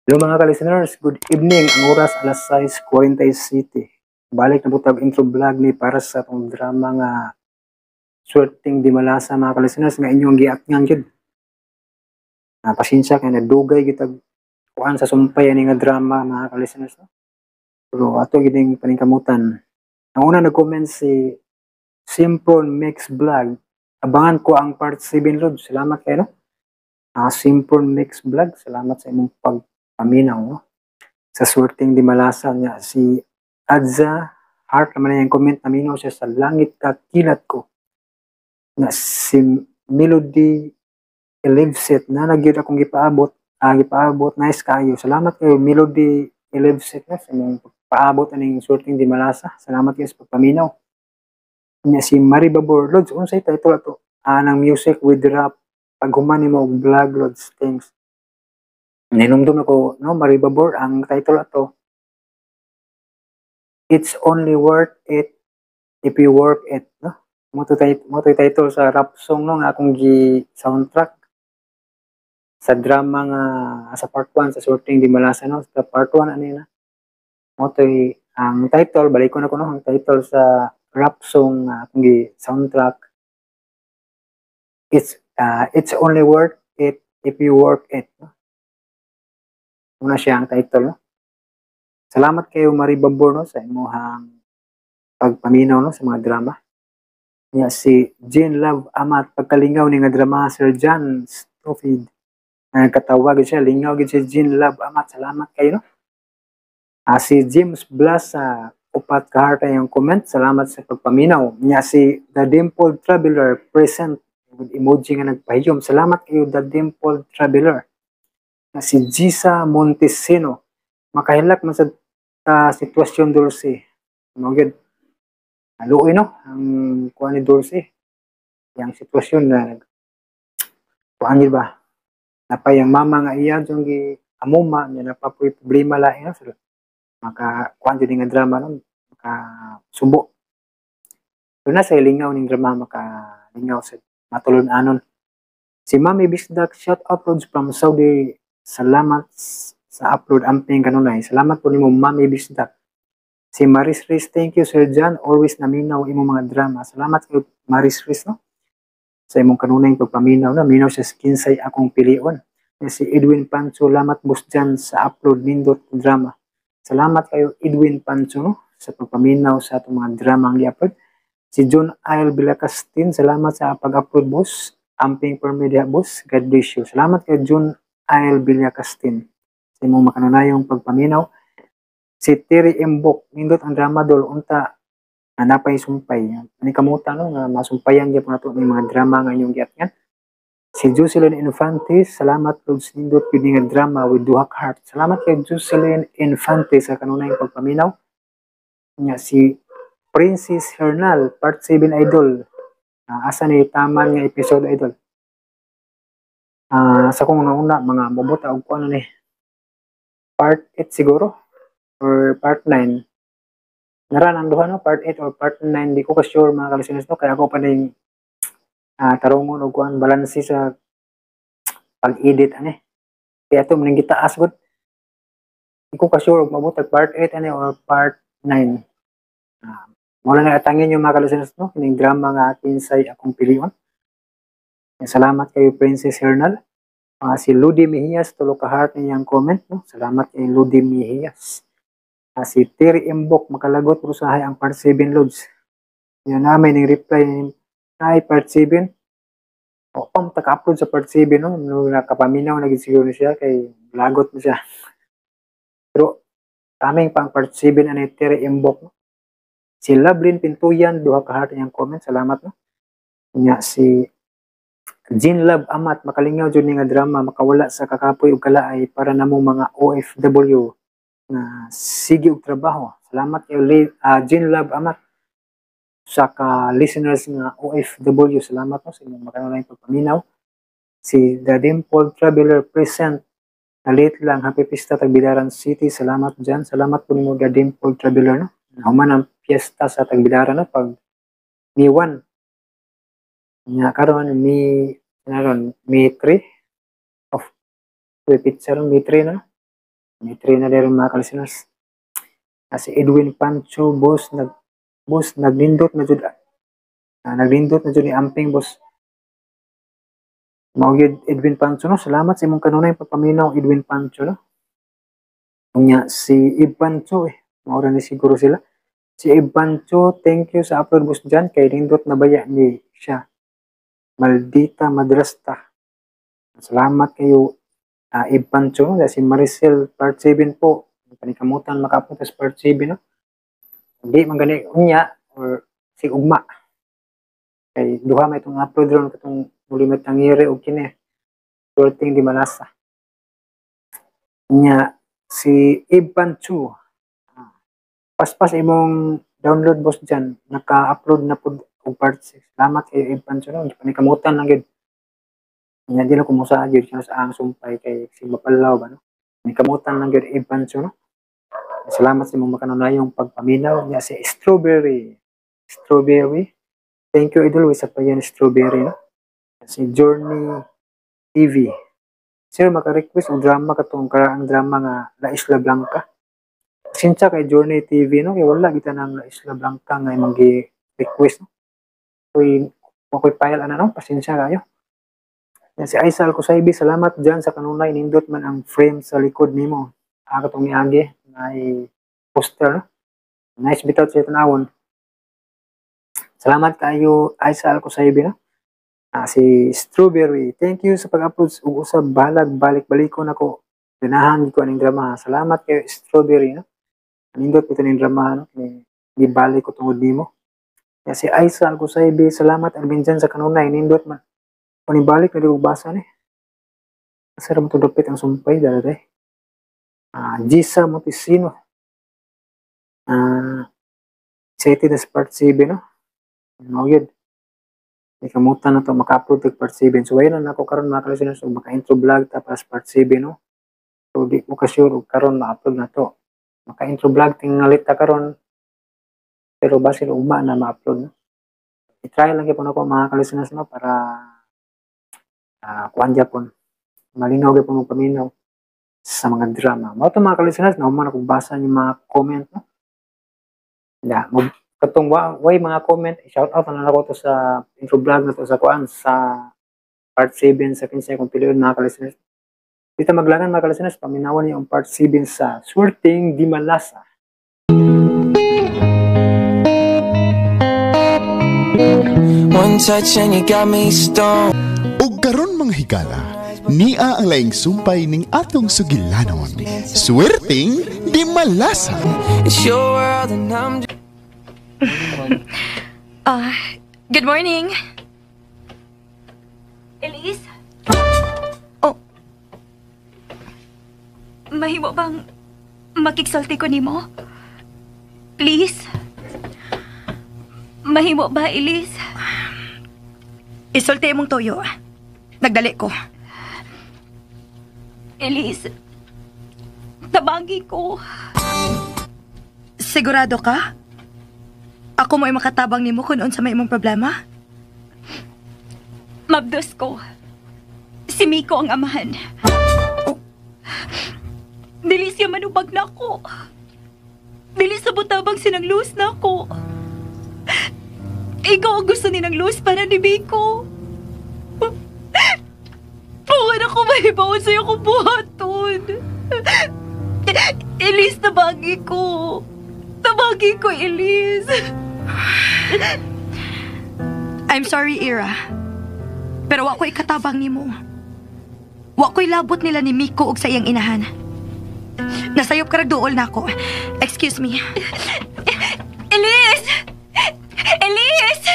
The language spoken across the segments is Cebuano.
Hello, mga ka-listeners, good evening. Ang oras, alas 6:47. Balik na po tag intro vlog ni para sa atong drama nga Swerteng Dimalasa, mga ka-listeners, nga inyong giatngan gyud. Ah, pasensya kay nadugay gyud kuan sa sumpay ani nga drama, mga ka-listeners, no? Pero ato gyud ning paningkamutan. Ang una nag-comment, si Simpron Mix Vlog. "Abangan ko ang part 7, Lods." Salamat kayo, no? Ah, Simpron Mix Vlog, salamat sa imong pagpaminaw, no, sa Swerteng Dimalasa niya. Si Adza Heart naman na yung comment, naminaw siya sa Langit Ka Kilat Ko. Na si Melody Elivset na nagyud akong gipaabot, gipaabot, nice kayo. Salamat kayo, Melody Elivset, na sa imong paabot aning Swerteng Dimalasa. Salamat kayo sa pagpaminaw. Nya si Marie Babor, "Lods, unsay title ato ng music with rap paghuman nimo og vlog, Lods? Thanks." Ninumdum ako, no, Marie Babor, ang title ato, "It's Only Worth It If You Work It," no? Mo to title sa rap song, no, nga akong gi soundtrack sa drama nga sa part 1 sa Swerteng Dimalasa, no? Sa part 1 ani na. Mo to ang title, balik ko na ko, no, ang title sa rap song nga akong gi soundtrack, "It's Only Worth It If You Work It," no? Muna siya ang title, no? Salamat kayo, Marie Babor, no, sa imuhang pagpaminaw, no, sa mga drama. Nya si Jean Love Amat, "Pagkalingaw ni nga drama, Sir John Stofid." Nagkatawag siya, lingaw gid si Jean Love Amat. Salamat kayo, no. Ah, si James Blasa, upat ka heart yung comment. Salamat sa pagpaminaw. Nya si The Dimpled Traveler present with emoji nga nagpahiyom. Salamat kayo, The Dimpled Traveler. Na si Gisa Montesino, "Makahilak man sa sitwasyon Dulce." Mao gyud. Luoy, no, ang kuan ni Dulce. Yang sitwasyon na kuan ba? Napay ang mama nga iya jung gi amuma niya, napapoy problema lain, no? So, maka kuan jud nga drama, no, maka subo. So na sa lingaw ning drama, maka lingaw sa matulon-anon. Si Mami Bisdak, "Shout uploads from Saudi. Salamat sa upload, amping kanunay." Salamat po nimo, Mami Bisdak. Si Maris Riz, "Thank you, Sir John. Always naminaw imong mga drama." Salamat kay Maris Riz, no, sa imong kanunay pagpaminaw na minaw sa Kinsay Akong Pilion. Si Edwin Pancho, "Salamat, Boss John, sa upload, nindot drama." Salamat kayo, Edwin Pancho, no, sa pagpaminaw sa atong mga drama ang gi-upload. Si John Isle Villacastin, "Salamat sa pag-upload, boss. Amping per media, boss. God bless you." Salamat kay John Isle Villacastin sa imong makanunayong pagpaminaw. Si Terry Embok, "Nindot ang drama, dol, unta napay sumpay." Ani kamuta, no, nga masumpayan gyapon nato ning mga drama nga inyong giatngan. Si Jocelyn Infante, "Salamat, Lods, nindot gyud nga drama," with duha ka heart. Salamat kay Jocelyn Infante sa kanunayong pagpaminaw. Nga si Princess Hernal, "Part 7, idol. Asa ni taman nga episode, idol?" Sa kong nauna, mga mobot og kuan ni part 8 siguro or part 9. Naran ang duha, no, part 8 or part 9, di ko ka sure, mga ka-listeners, no, kaya ako pa ning tarungon og kuan balanse sa pag-edit ani. Kaya ito maning gitaas gud. Di ko ka sure og mabot part 8 ani or part 9. Mo na atangin yung, mga ka-listeners, no, kining drama nga Kinsay Akong Pilion. Salamat kayo, Princess Hernal. Si Ludi Mejias, tulo ka heart niyang comment, no? Salamat kay Ludi Mejias. Si Terry Embok, "Makalagot usahay ang part 7, Lods." Yan namin ning reply ni ay part 7. O pam taka-upload sa part 7, no, no nakapaminaw na gid siguro siya kay lagot mo siya. Pero kaming pang part 7 ani, Terry Embok, no? Si Lovelyn Pintuyan, duha ka heart niyang comment. Salamat, no. Nya si Jean Love Amat, "Makalingaw jud ni nga drama, makawala sa kakapoy ug kalaay para namong mga OFW na sige og trabaho." Salamat kay Jean Love Amat sa ka listeners nga OFW. Salamat, no, sa inyong makanunay pagpaminaw. Si The Dimple Traveler present na late lang. "Happy Pista, Tagbilaran City." Salamat dyan. Salamat po nimo, The Dimple Traveler, no. Human ang piyesta sa Tagbilaran, no, pag May 1. Nya karon mi naron May 3 of pizza ron May 3, no. May 3 na din mga ka-listeners. Si Edwin Pancho, boss, naglindot na jud. Naglindot na jud ni Amping, boss. Mao gyud Edwin Pancho, no? Salamat sa imong kanunay pagpaminaw, Edwin Pancho, no? Unya si Ib Pancho, mao ra ni siguro sila. Si Ib Pancho, thank you sa upload, boss dyan, kay nindot na baya ni siya. Maldita madrasta. Salamat kayo, Ib Pancho, no? Si Maricel, part 7 po. Panikamutan maka-upload sa part 7, no? Hindi man gani unya or si ugma. Kay duha may itong upload ron katong Noli Me Tangere og kini. Swerteng Di Malasa. Unya si Ib Pancho, paspas imong download, boss dyan, naka-upload na pud og part 6. Salamat kay Ib Pancho, no? Panikamutan lang gyud. Nya di na kumusa gyud siya sa ang sumpay kay si mapalaw ba, no? Panikamutan lang gyud Ib Pancho, no? Salamat sa imong makanunayong pagpaminaw. Nya si Strawberry. Strawberry. Thank you, idol. Wisa pa yan, Strawberry, no? Si Journey TV. Sir, maka-request og drama katong karaang drama nga La Isla Blanca. Pasensya kay Journey TV, no? Kay wala kita ng La Isla Blanca nga imong gi-request, no? Kuy, ako'y file ana, no? Pasensya kayo. Yan, si Aisal Kusaybi, salamat dyan sa kanunay. Nindot man ang frame sa likod nimo. Katong niagi ay poster, no? Nice bitaw sa tanawon. Salamat kayo, Aisal Kusaybi, no? Si Strawberry, thank you sa pag-upload ug usab balag balik-balikon ako. Ganahan ko aning drama. Salamat kayo, Strawberry, no? Nindot ito ning drama, no? Ni balik ko tungod nimo. Ya, si Aisal Kusaybi, salamat Arvin dyan sa kanunay. Nindot man. Kung ibalik na di ko basa ni. Asa ra mo dapit ang sumpay dali. Gisa Montesino. Excited na sa part 7, no? Mao gyud. May kamutan na to maka-upload og part 7. So ayun na ako karon mga ka-listeners, so maka-intro vlog ta para sa part 7, no? So di ko ka sure og karon ma-upload na to. Maka-intro vlog tingalit ta karon. Pero basin ugma na ma-upload, no? I-try lang gyud ako mga ka-listeners, no, para kuan gyapon. Malinaw gyapon mo paminaw sa mga drama. Mao to mga ka-listeners, nahuman akong basa yung mga comment, no? Ya, katong way mga comment, shout out na lang ako to sa intro vlog na to sa kuan sa part 7 sa kinsay kong piliun mga ka-listeners. Dito maglangan mga ka-listeners, paminawan niyo ang part 7 sa Swerteng Di Malasa. One touch and you got me stoned. Og karon mga higala, niya ang laing sumpay ning atong sugilanon. Swerteng Di Malasa. It's your world and I'm Good morning. Elise? Oh. Mahimo bang makigsulti ko nimo? Please? Mahimo ba, Elise? Isulti imong tuyo. Nagdali ko. Elise, tabagi ko. Sigurado ka? Ako mo'y makatabang nimo kung unsa may imong problema? Mabdos ko. Si Miko ang amahan. Oh. Dili siya manubag na ako. Dili sa butabang sinang Luz na ako. Ikaw ang gusto ni ng Luz para ni Miko. Bukan ako mahibaw sa'yo kung buhaton. Elise, tabagi ko. Tabagi ko, Elise. I'm sorry, Ira. Pero wa ko'y katabang nimo. Wa ko'y labot nila ni Miko og sa iyang inahan. Nasayop ka ragduol na ako. Excuse me. Elise! Elise!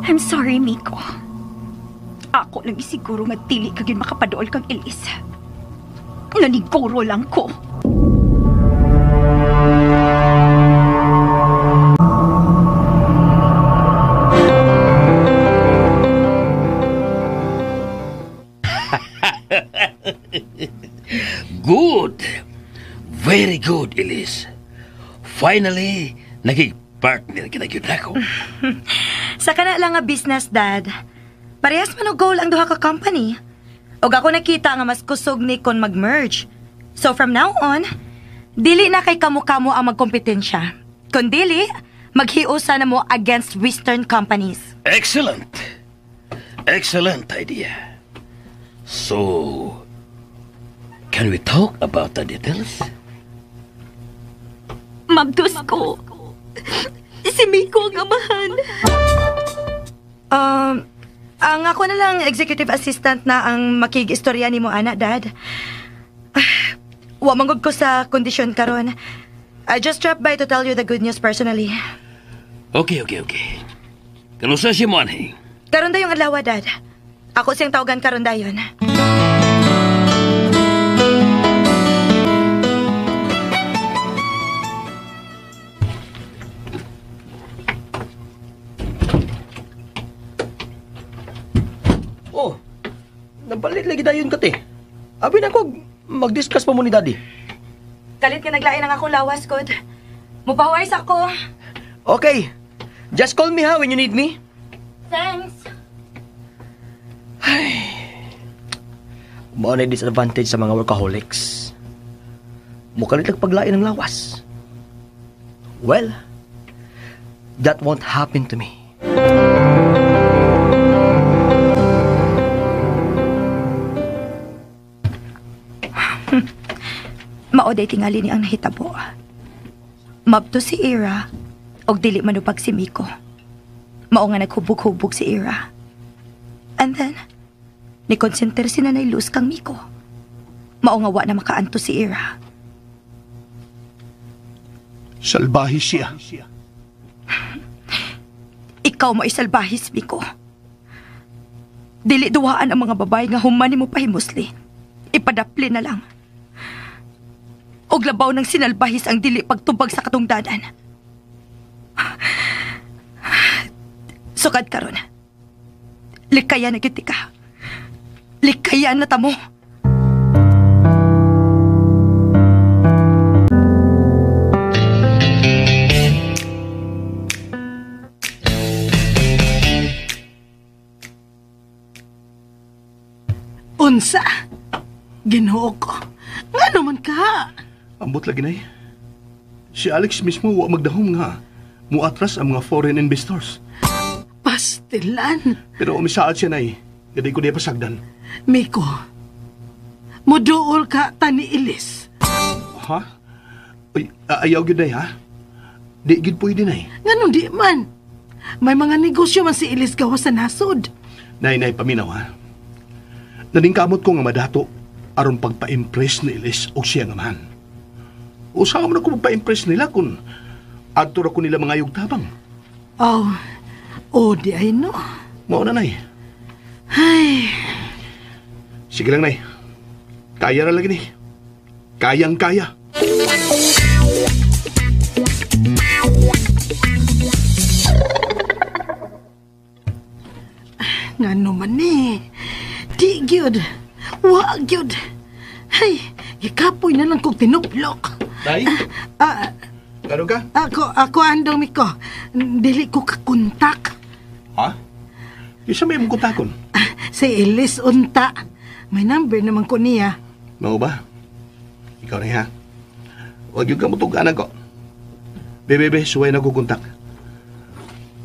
I'm sorry, Miko. Ako lang isiguro nga dili ka gyud makapaduol kang Elise. Naniguro lang ko. Good. Very good, Elise. Finally, Nakig-partner kita gyud nako. Sa kana lang nga business, Dad. Parehas man og goal ang duha ka company. Og ako nakita nga mas kusog ni kon mag-merge. So from now on, dili na kay kamo-kamo ang magkompetensya. Kun dili, maghiusa na mo against Western companies. Excellent. Excellent idea. So, can we talk about the details? Mabdos ko. Si Miko ang amahan. Ang ako na lang executive assistant na ang makig-istorya nimo ana, Dad. Wa manggod ko sa kondisyon karon. I just dropped by to tell you the good news personally. Okay. Kanusa siya mo, anhi? Karon dayong adlaw, Dad. Ako siyang tawagan karon dayon. Oh, nabalit lagi dayon ka, te. Abi na ko, mag-discuss pa mo ni Daddy. Kalit ka naglain ang akong lawas, God. Mupahuway sa ako. Okay. Just call me ha when you need me. Thanks. Ay. Mao na disadvantage sa mga workaholics. Mukalit lang paglain ng lawas. Well, that won't happen to me. Maoday tingali ni ang nahitabo. Mabto si Ira og dili manupag si Miko. Mao nga naghubog-hubog si Ira. And then, nikonsenter si Nanay Luz kang Miko. Mao nga wa na makaanto si Ira. Salbahe siya. Ikaw mo isalbahis, Miko. Dili duwaan ang mga babae nga human mo pahimusli. Ipadapli na lang. Og labaw ng sinalbahis ang dili pagtubag sa katungdanan. Sukad karon. Likayan na gyud ka. Likayan na tamo. Unsa? Ginoo ko. Nga naman ka? Ambot lagi nay. Si Alex mismo wa magdahom nga muatras ang mga foreign investors. Pastilan. Pero umisaad siya nay. Gadi ko diya pasagdan. Miko, muduol ka tani Ilis. Ha? Uy, ayaw gyud nay ha? Di gyud pwede nay. Nganong di man? May mga negosyo man si Ilis gawas sa nasod. Nay, nay, paminaw ha. Naningkamot ko nga madato aron pagpa-impress ni Ilis o siya nga man. Usaha mo na ko magpa-impress nila kung adto ra ko nila mga tabang. Oh, oh di ay no. Mao na, nay. Ay. Sige lang, nay. Kaya ra lagi ni. Kayang-kaya. Ngano man ni. Di gyud. Wa gyud. Ay, gikapoy na lang kog tinuplok. Nay? Gano'n ka? Ako andong Miko. Dili ko kakontak. Ha? Isa may mong kontakon? Si Elise unta. May number naman ko niya. Mao ba? Ikaw na ha? Huwag yung kamutuganan ko. Bebe, suway na kukontak.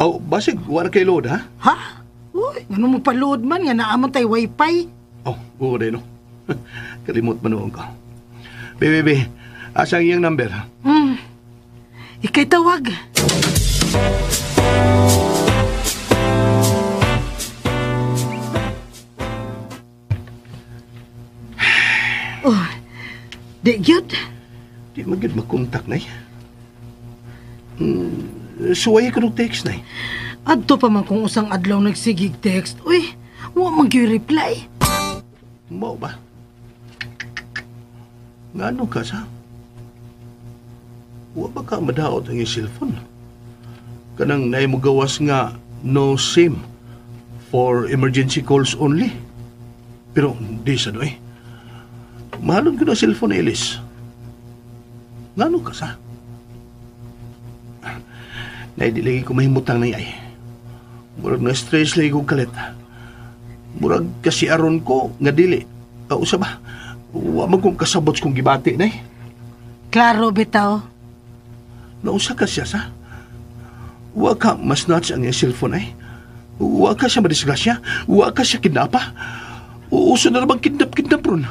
Oh, basig, wala kay load, ha? Ha? Uy, ano mo pa load man? Nga naamon tayo wifi. Oh, oo rin, no? Kalimot man noon ko. Bebe, asa ang iyang number, ha? Ika'y tawag. Oh, di gyud. Di man gyud makontak, nay. Suway ko ng text, nay. Adto pa man kung usang adlaw nagsigig text. Uy, wa man gyud reply. Mao ba? Ngano ka sa? Wa ba ka madaot ang iyong cellphone? Kanang naay mo gawas nga no SIM for emergency calls only. Pero di sa doy. Mahalon ko na cellphone, Ellis. Ngano ka sa? Nay, di lagi ko mahimutang na ay. Murag na stress lagi ko kalit. Murag kasi aron ko nga dili. Usa ba? Wa man kong kasabot kong gibati, nay. Klaro bitaw. Nausa ka siya sa? Wa ka masnatch ang iyang cellphone ay. Wa ka siya madisgrasya. Wa ka siya kidnapa. Uuso na namang kidnap-kidnap ron.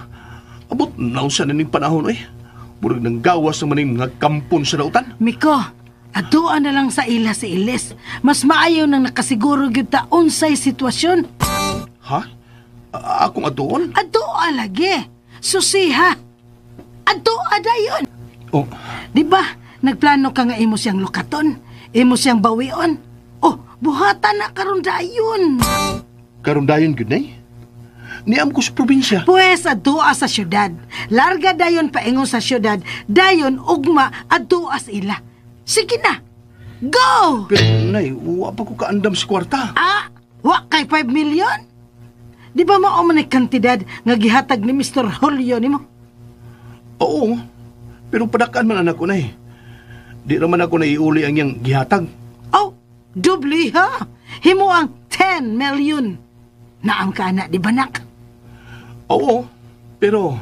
Abot, nausa na ning panahon ay. Murag nang gawas naman ning mga kampon sa dautan. Miko, aduan na lang sa ila si Ilis. Mas maayo nang nakasiguro gyud ta unsay sitwasyon. Ha? Akong aduon? Aduan lagi. Susiha. Aduan dayon. Oh. Di ba? Nagplano ka nga imo siyang lukaton, imo siyang bawion. Oh, buhatan na karon dayon. Karon dayon gyud nay. Niam ko sa probinsya. Pues adua sa syudad. Larga dayon paingon sa syudad, dayon ugma adua sa ila. Sige na. Go! Pero nay, wa pa ko kaandam sa kwarta. Ah, wa kay 5 million? Di ba mao man ay kantidad nga gihatag ni Mr. Julio nimo? Oo. Pero padakaan man anak ko nay. Di naman ako naiuli ang iyang gihatag. Oh, doble ha. Himo ang 10 million. Naam ka na, di ba nak? Oo, pero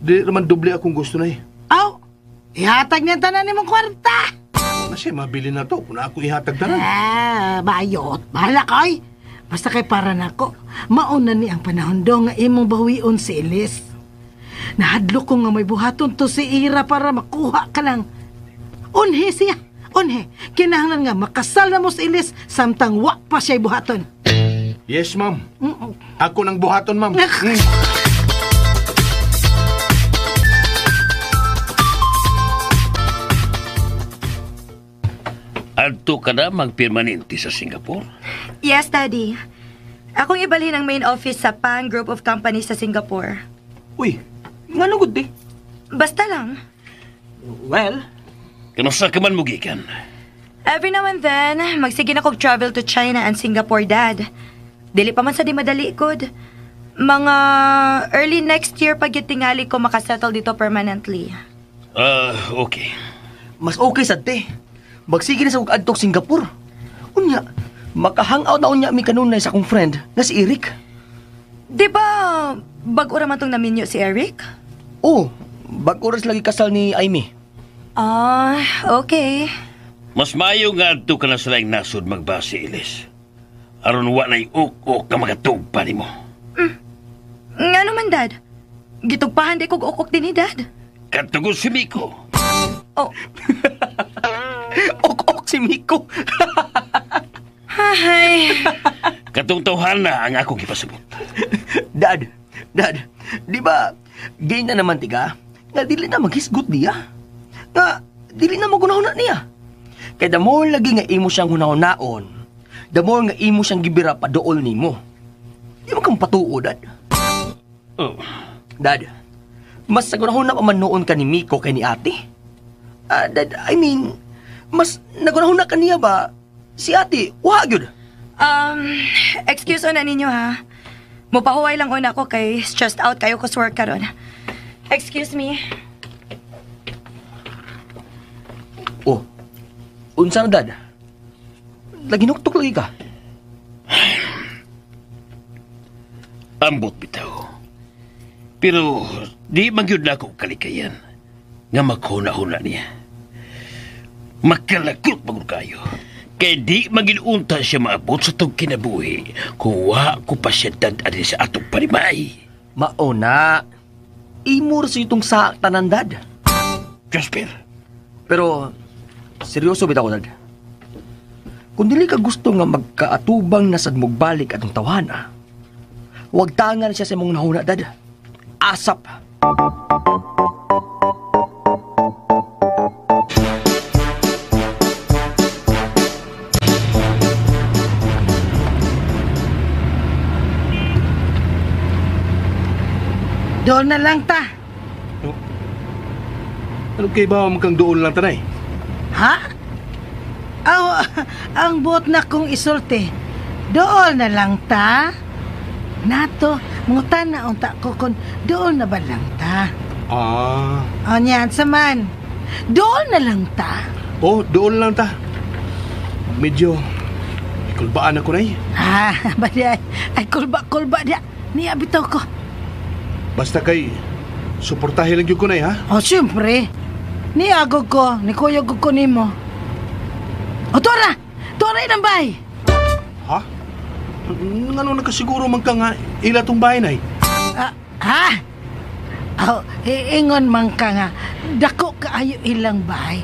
di naman doble akong gusto na eh. Aw, ihatag niya tanan nimong kwarta. Kasi mabili na to kung ako ihatag tanan. Ah, bayot. Bahala ka ay. Basta kay para nako, mauna ni ang panahon do nga imong bawion si Elise. Nahadlok ko nga may buhaton to si Ira para makuha ka lang. Unhe siya. Unhe. Kinahanglan nga makasal na mo si Elise samtang wa pa siya buhaton. Yes, ma'am. Ako nang buhaton, ma'am. Adto ka na magpermanente sa Singapore? Yes, Daddy. Akong ibalhin ang main office sa Pan Group of Companies sa Singapore. Uy, nga nugod di? Basta lang. Well, kanusa ka man mo gikan? Every now and then, magsige na kog travel to China and Singapore, Dad. Dili pa man sa di madali, good. Mga early next year pag tingali ko makasettle dito permanently. Okay. Mas okay sad te. Magsige na sa kog adtok Singapore. Unya, maka-hangout na unya mi kanunay sa akong friend na si Eric. Di ba bag-o ra man tong naminyo si Eric? Oh, bag-o ra lagi kasal ni Amy. Ah, okay. Mas maayo nga adto ka na sa laing nasod magbase, Elise. Aron wa na'y uk-uk ka makatugpa nimo. Nga naman, Dad. Gitugpahan di kog ukok din ni Dad. Katugod si Miko. Oh. Ok-ok si Miko. Hay. Katong tawhan na ang akong gipasabot. Dad, di ba, gay na naman tiga, nga dili na maghisgot niya. Nga, dili na magunahuna niya. Kaya the more lagi nga imo siyang hunahunaon, the more nga imo siyang gibira padool nimo. Di mo kang patuo, Dad. Oh. Dad, mas nagunahuna pa man noon ka ni Miko kay ni ate. Dad, I mean, mas nagunahuna ka niya ba si ate, wa gyud. Excuse una ninyo ha. Mupahuway lang una ko kay stressed out kayo ko sa work karon. Excuse me. Oh, unsa na, Dad? Lagi nuktok lagi ka. Ambot bitaw. Pero di man gyud nako kalikayan nga maghuna-huna niya. Makalakot magud kayo. Kay di magin-unta siya maabot sa tong kinabuhi kung wa ko pa siya dad-an sa atong panimay. Mauna, imur sa itong sa tanan, Dad. Jasper. Pero, seryoso bitaw ko, Dad. Kung dili ka gusto nga magkaatubang na sad mogbalik atong tawana, wag tangan siya sa imong nahuna, Dad. Asap. Doon na lang ta. Oh. Anong kay ba kang doon lang tanay? Ha? Aw, ang buot na kong isulti. Doon na lang ta. Nato, mangutan na unta ko kung doon na ba lang ta. Ah. O niyan, saman. Doon na lang ta. Oh, doon lang ta. Medyo ikulbaan ako nay. Ah, badi ay, ay kulba-kulba diya. Niya bitaw ko. Basta kay suportahe lang gyud ko nay ha. Oh, siyempre. Niagog ko, nikuyog ko nimo. O, Tora! Tora inang bay! Ha? Ngano nakasiguro man ka nga ila tong bahay nay? Ah, ha? Oh, iingon man ka nga, dako kaayo ilang bahay.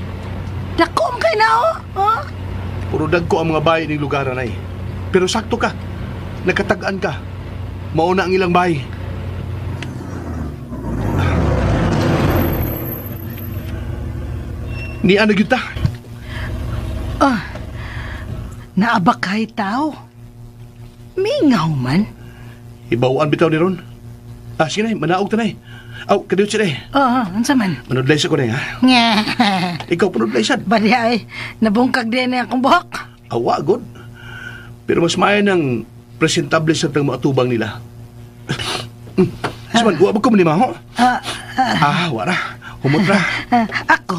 Dako man kay na, oh. Oh? Puro dagko ang mga bahay ning lugar nay. Pero sakto ka. Nakatag-an ka. Mauna ang ilang bahay. Ni ano gyud ta? Ah, naabakay tao. Mingaw man. Ibawaan bitaw ni ron. Ah, sige nay, manaog ta nay. Aw, kadiyot siya nay. Oo, unsa man? Manudlay sa ko nay, ha? Nga. Ikaw panudlay sad. Badi ay, nabungkag din na akong buhok. Awa, good. Pero mas maya ng presentable sa tang maatubang nila. Suman, wa ba ko ni maho? Ah, wala. Humot ra. Ako,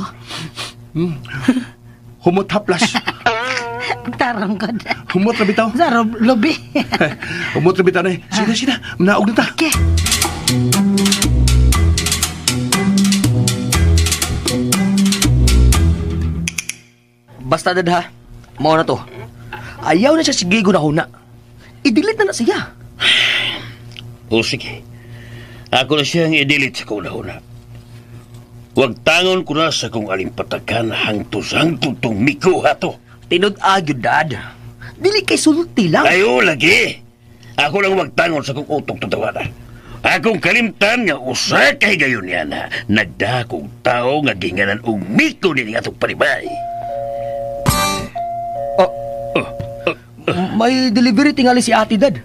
Humot haplas. tarong ko. Humot ra bitaw. Sa lubi. Humot ra bitaw nay. Sige na, sige na. Manaog na ta. Okay. Basta dad ha, mao na to. Ayaw na siya sige gunahuna. I-delete na na siya. O sige. Ako na siyang i-delete sa kauna-una. Huwag tangon ko na sa kong alimpatakan hangtos-hangtong tong mikuha to. Tinud-ag yun, dad. Dili kay sulti lang. Ayo lagi. Ako lang wag tangon sa kong utok tutawana. Akong kalimtan nga usa kay gayon niya na nagdakong tao nga ginganan og miko nini atong panibay. Oh, may delivery tingali si ate, dad.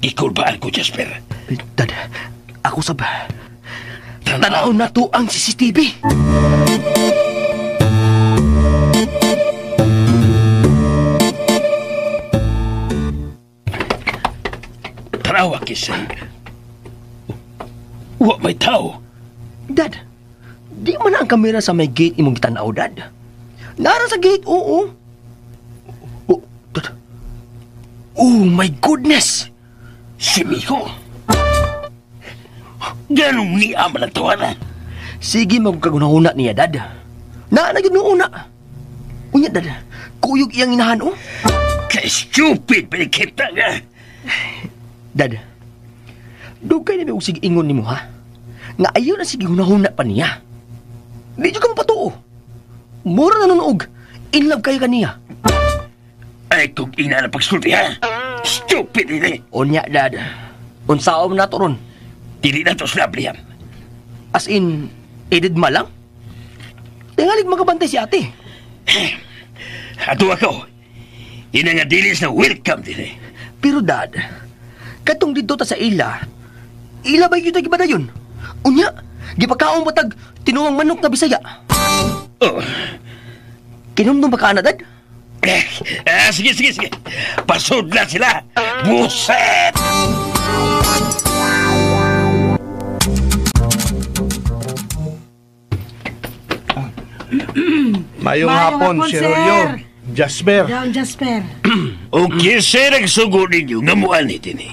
Ikulbaan ko, Jasper. Dad, ako sab. Tanaw na to ang CCTV. Tanawa kisay. Wa may tao. Dad, di man na ang kamera sa may gate imong gitanaw, dad. Nara sa gate, oo. Oh, dad. Oh my goodness! Si Miko. Ganong ni ama ng tawana. Sige magkagunahuna niya, dad. Naa na gyud una. Unya, dad, kuyog iyang inahan, oh. Kay stupid panikita nga. Dad, dugay na may og sige ingon nimo, ha? Nga ayaw na sige hunahuna pa niya. Di jud ka mapatuo. Mura na nunog. In love kayo kaniya. Ay, kung ina na pagsulti, ha? Stupid ini. Unya, dad. Unsaon na to ron? Dili na to sila, Liam. As in, edit ma lang? Tingalig magabantay si ate. Ato ako. Ina nga dili sa welcome din eh. Pero dad, katong dito ta sa ila, ila ba yun ba yun? Unya, gipakaon ba tag tinuwang manok na Bisaya? Oh. Kinumdum ba ka na, dad? Sige, sige, sige. Pasudla sila. Buset! Mayong hapon, Sir Julio. Jasper. Down, Jasper. Okay, sir, nagsugo ninyo. Ngamuan ni tini.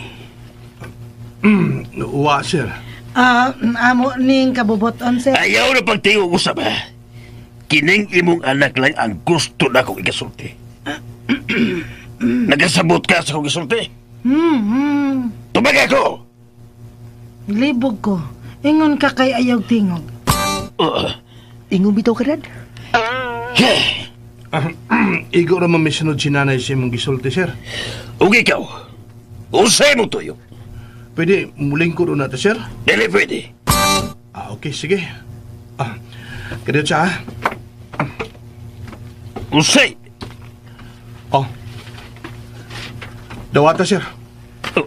Wa, sir. Amo ning kabuboton, sir. Ayaw na pagtingog usap, ha? Kining imong anak lang ang gusto na akong ikasulti. Nagasabot ka sa akong isulti. Tumag ako! Libog ko. Ingon ka kay ayaw tingog. Ingon bitaw ka, dad? Igo ra man may sunod si nanay sa imong gisulti, sir. Ug ikaw, usay mo tuyo. Pwede, muling ko na to, sir? Dili pwede. Ah, okay, sige. Ah, kadiyot siya, ha? Usay! Oh. Dawata, sir. Oh.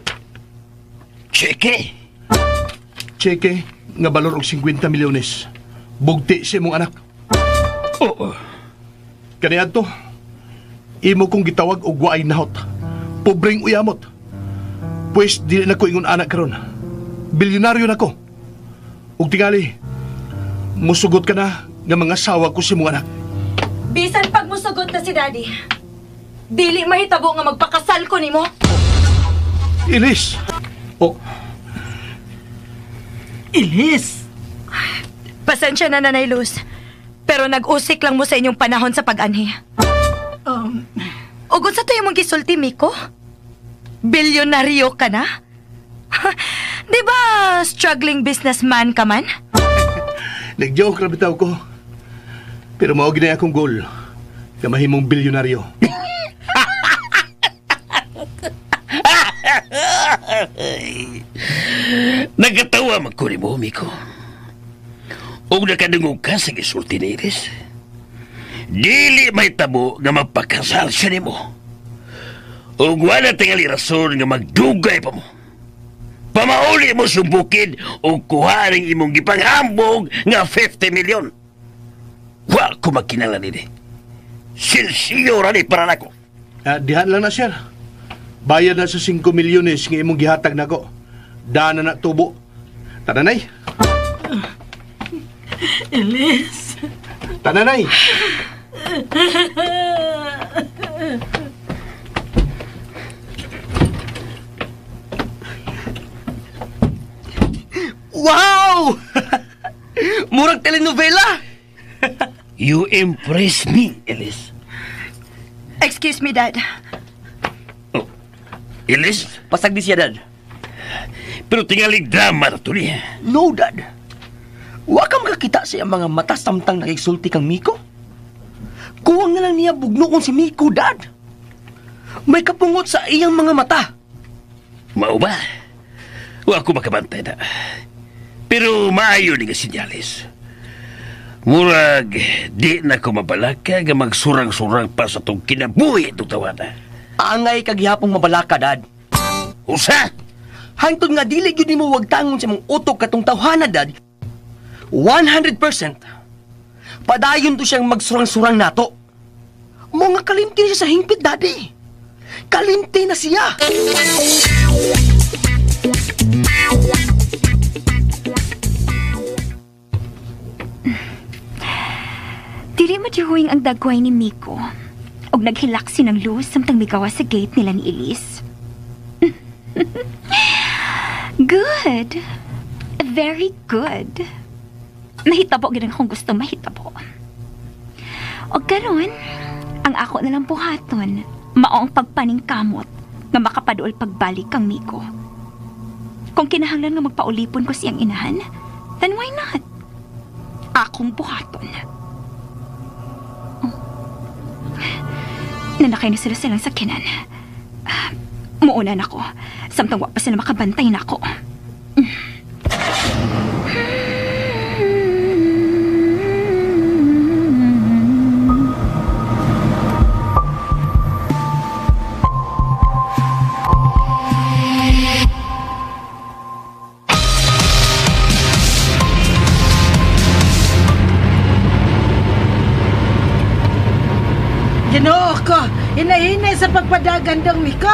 Cheke! Cheke nga balor og 50 milyones. Bugti sa imong anak. Oo. Kaniadto, imo kong gitawag og waay nahot. Pobreng uyamot. Pwes dili na ko ingon anak karon. Bilyonaryo na ko. Ug tingali, musugot ka na nga mga sawa ko sa imong anak. Bisan pag musugot na si Daddy, dili mahitabo nga magpakasal ko nimo. Elise! Oh. Elise! Pasensya na, Nanay Luz. Pero nag-usik lang mo sa inyong panahon sa pag-anhi. Ug unsa to imong gisulti, Miko? Bilyonaryo ka na? Di ba struggling businessman ka man? Nag-joke ra bitaw ko. Pero mao gid akong goal. Nga mahimong bilyonaryo. Nagkatawa man ko ni mo, Miko. Ug nakadungog ka sa gisulti ni Iris. Dili may tabo nga magpakasal siya nimo. Ug wala tingali rason nga magdugay pa mo. Pamauli mo sa bukid ug kuha ning imong gipanghambog nga 50 milyon. Wa ko magkinala nini. Silsiyo ra ni para nako. Dihan lang na, sir. Bayad na sa 5 milyones nga imong gihatag nako. Dana na tubo. Tananay. Elise. Tananay. Wow! Murag telenovela! You impress me, Elise. Excuse me, Dad. Oh, Elise? Pasagdi siya, Dad. Pero tingalig drama na to niya. No, Dad. Wa ka makakita sa iyang mga mata samtang nakigsulti kang Miko. Kuwang na lang niya bugnokon si Miko, Dad. May kapungot sa iyang mga mata. Mao ba? Wa ko makabantay na. Pero maayo ni nga sinyales. Murag, di na ko mabalaka nga magsurang-surang pa sa tong kinabuhi itong tawana. Angay kagihapong mabalaka, Dad. Usa! Hangtod nga dili gyud nimo wagtangon sa imong utok katong tawhana, Dad. 100%. Padayon to siyang magsurang-surang nato. Mo nga kalimti siya sa hingpit, Daddy. Kalimti na siya. Dili madyuhuing ang dagway ni Miko. Og naghilak sinang Luz samtang migawa sa gate nila ni Elise. Good. Very good. Mahitabo gid ang akong gusto mahitabo. Og karon, ang ako na lang buhaton, mao ang pagpaningkamot nga makapaduol pagbalik kang Miko. Kung kinahanglan nga magpaulipon ko siyang inahan, then why not? Akong buhaton. Oh. Nanakay na sila silang sakinan. Muuna na ko. Samtang wa pa sila makabantay na ako. Ginoo ko, hinahinay sa pagpadagan dong Miko.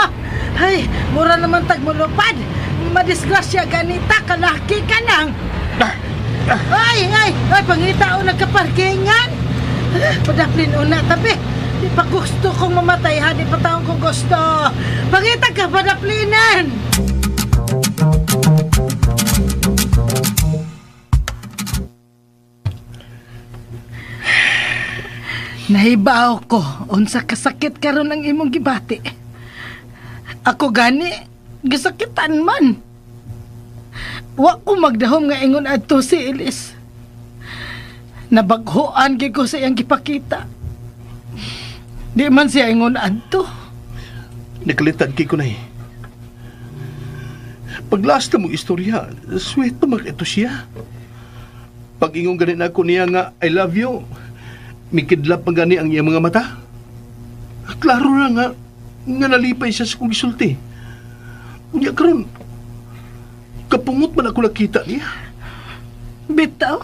Ay, mura naman tagmulupad. Madisgrasya ganita, kalaki ka nang. Ay, ay, ay, pangita o nagkaparkingan. Padaplin una, tabi. Di pa gusto kong mamatay, ha? Di pa taong kong gusto. Pangita ka, padaplinan. Nahibaw ko, unsa kasakit karon ang imong gibati. Ako gani, gisakitan man. Wa ko magdahom nga ingon adto si Elise. Nabaghoan gyud ko sa iyang gipakita. Di man siya ingon adto. Nakalitan kay kunay. Paglasta mong istorya, sweet pa man ito siya. Pag ingon gani na ako niya nga I love you, mikidlap pa gani ang iyang mga mata. Klaro na nga, nga nalipay siya sa kong gisulti. Unya karon, kapungot man ako nakita niya. Bitaw,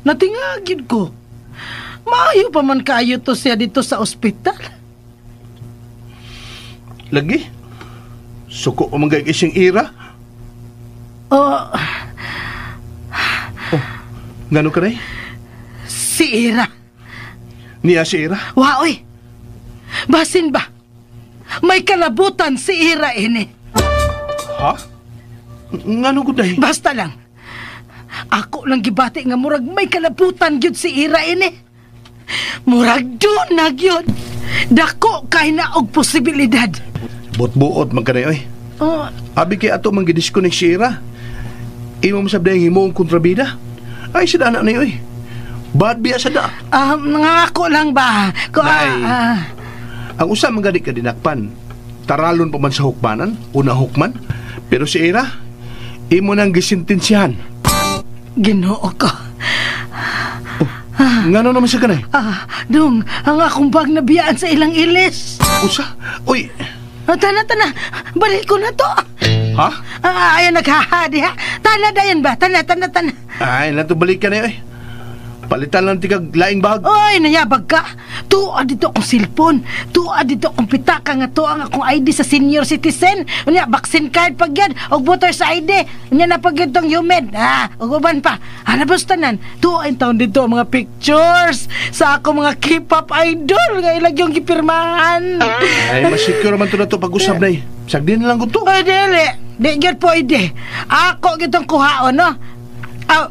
natingagid ko. Maayo pa man kaayo to siya dito sa ospital. Lagi, suko pa man gay isang ira. Oh. Oh, ngano ka rin? Si Ira. Niya si Ira? Wa, oy. Basin ba? May kalabutan si Ira ini. Ha? Ngano gud day? Basta lang. Ako lang gibati nga murag may kalabutan gyud si Ira ini. Murag doon na gyud. Dako kay na og posibilidad. Buot-buot man kanay oy. Oh, Abi kay ato man gidisconnect si Ira. Imo mo sabday himo ang kontrabida. Ay sa anak ni oy. Bad biya sa da. Nangako lang ba? Ko, Nay. Ang usa man gani ka dinakpan. Taralon pa man sa hukmanan, una hukman. Pero si Ira, imo nang gisentensiyahan. Ginoo ko. Ngano naman sa kanay? Dong, ang akong bag nabiyaan sa ilang ilis. Usa? Uy. Tana, tana. Balik ko na to. Ha? Ayaw naghahadi ha. Tana dayon ba? Tana, tana, tana. Ay, nato balik ka na eh. Palitan lang tikag laing bag. Oy, nayabag ka. Tuwa dito akong cellphone. Tuwa dito akong pitaka nga tuwa ang akong ID sa senior citizen. Unya, vaccine card pag yan. Og voters ID. Unya na pag yun tong humid. Og uban pa. Hanabos tanan. Tuwa yung taon dito ang mga pictures sa ako mga K-pop idol nga ilag yung gipirmahan. Ay, masecure man to na to pag-usab na eh. Sagdi na lang ko to. Oy, dili. Di gyud pwede. Ako gitong kuhaon, no?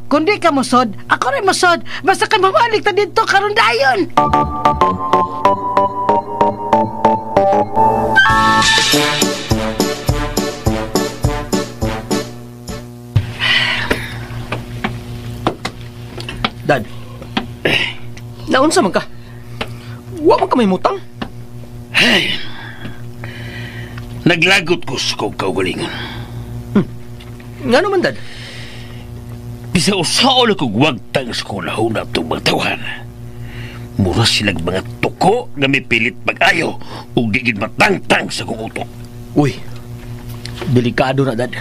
Kung di ka musod, ako rin musod. Basta ka mamalik ta dito, karon dayon. Dad, naunsa man ka? Wa man ka may mutang? Hey, naglagot ko sa kong kaugalingon. Ngano man, Dad? Bisa usaol kong wagtang sa kong lahuna itong mga tawahan. Mura silang mga tuko nga may pilit mag-ayo o gigit matangtang sa kong utok. Uy, delikado na, Dad.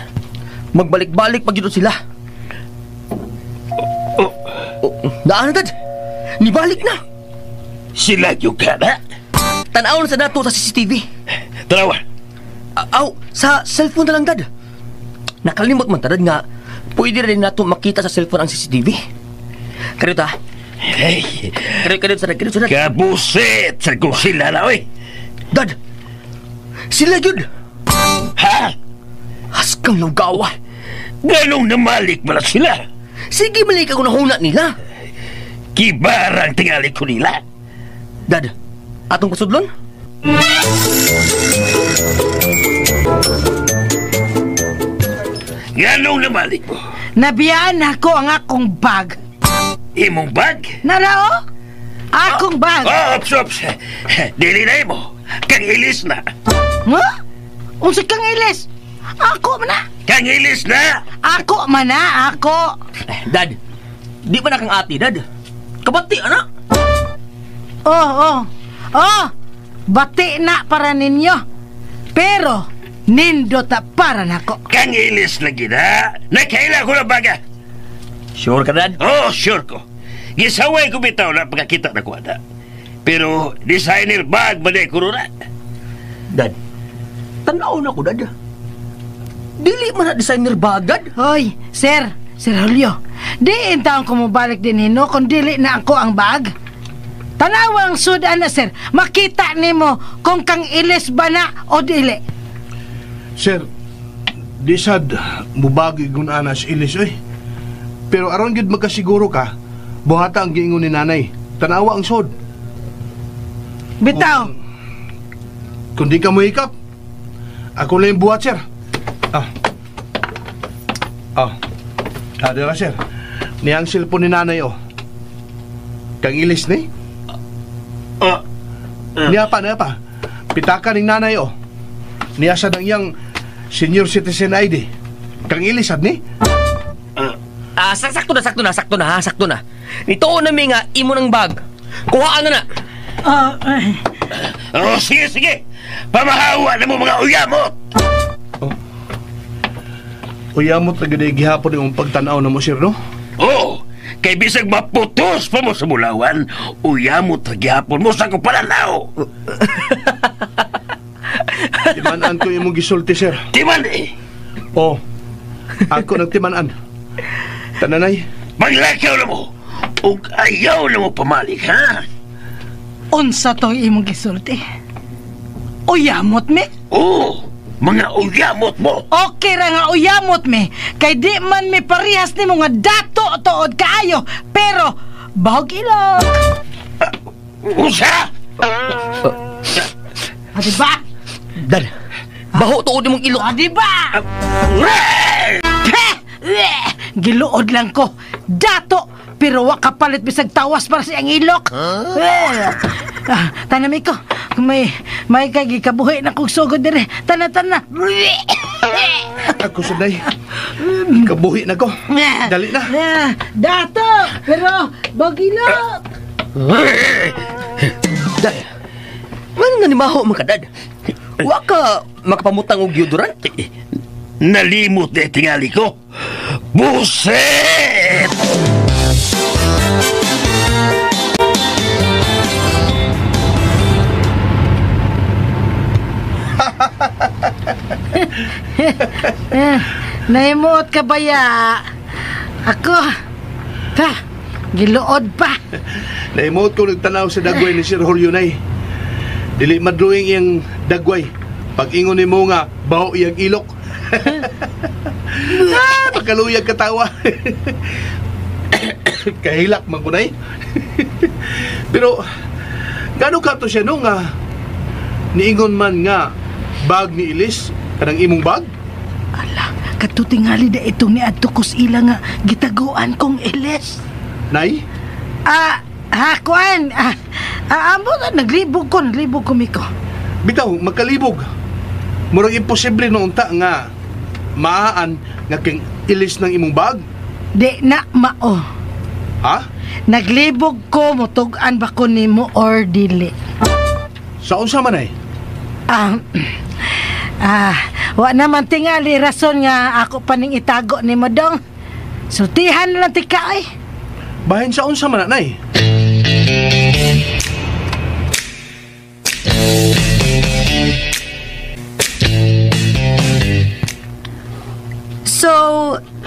Magbalik-balik pag yun sila. Oh, daan na, Dad. Nibalik na. Sila yung kana? Tanaw na sa dato sa CCTV. Tanawa. Aw, sa cellphone na lang, Dad. Nakalimot man, Dad, nga pwede rin nato makita sa cellphone ang CCTV. Karito, ha? Hey! Karito, sa karito, sa Kabusit! Sa kung sila na, oy! Dad! Sila yun! Ha? Haskang lugawa! Ganong namalik pala sila! Sige, malik ako nahuna nila! Kibarang tingali ko nila! Dad, atong pasudlon? Ganong namalik mo? Nabiyaan ako ang akong bag. Imong bag? Narao? Akong bag. Oh, ops, ops. Dili na imo. Kang ilis na. Huh? Unsa kang ilis? Ako man na. Kang ilis na. Ako man na, ako. Dad, di ba na kang ate, Dad? Kabati, anak. Oh. Oh, bati na para ninyo. Pero, nindota para nako. Kang ilis lagi na. Nakaila ko na baga. Sure ka, Dad? Oh, sure ko. Gisaway ko bitaw na pagkakita na ko, ada. Pero, designer bag ba na ko na? Dad, tanaw na ko, Dad. Dili man na designer bag, Dad. Hoy, Sir Julio. Di intaon ko mobalik din hino kung dili na ako ang bag. Tanawa ang sudan na, sir. Makita nimo kung kang ilis ba na o dili. Sir, di sad mubag igun ana si ilis, oy. Pero aron gyud magkasiguro ka, buhata ang giingon ni nanay. Tanawa ang sod. Bitaw. Kung di ka mohikap, ako lang yung buhat, sir. Dira, sir. Niyang cellphone ni nanay, oh. Kang ilis ni? Niya pa. Pitaka ning nanay, oh. Niya sad ang iyang senior citizen ID. Kang ilis sad ni? Sakto na. Nito na mi nga imo ng bag. Kuhaan na na. Oh, sige. Pamahawa na mo mga uyamot. Oh. Uyamot na gid gihapon imong pagtan-aw na mo, sir, no? Oh, kay bisag maputos pa mo sa mulawan, uyamot ra gihapon mo sa pananaw. Timan-an ko imong gisulti, sir. Timan eh. Oh, ako nagtiman-an. Tananay. Maglakaw na mo. Ug ayaw na mo pamalik, ha? Unsa tong imong gisulti? Uyamot mi? Oo, mga uyamot mo. Okay ra nga uyamot mi. Kay di man mi parehas nimo nga dato tuod kaayo, pero bahog ilok. Usa? Ah, diba? Dad, baho tuod imong ilok. Ah, diba? Giluod lang ko. Dato, pero wa kapalit bisag tawas para sa iyang ilok. Huh? Tanami ko. May kay gikabuhi na kong sugod dire. Tana. Ako sanay. Kabuhi na ko. Dali na. Dato, pero bagilok. Dad, man nga ni maho man ka, Dad. Wa ka makapamutang og deodorant? Nalimot na tingali ko. Buset! Naimuot ka ba ya? Ako, ta, giluod pa. Naimuot ko nagtanaw sa dagway ni Sir Julio nay. Dili madrawing iyang dagway. Pag-ingon nimo nga, baho iyang ilok. Pagkaluyag katawa. Kahilak man ko nay. Pero, gano'n ka to siya no nga niingon man nga bag ni Elise kanang imong bag? Ala, katutingali na itong niadto ko sa ila nga gitaguan kong Elise. Nay? Kuan. Amo na, naglibog ko, Miko. Bitaw, magkalibog. Murag imposible noon ta nga maaan nga king Elise ng imong bag. Di na mao. Ha? Naglibog ko, mutug-an ba ko nimo or dili? Sa unsa man ay? Wa naman tingali rason nga ako pa ning itago nimo dong. Sultihan na lang tika ay. Bahin sa unsa man nay? So,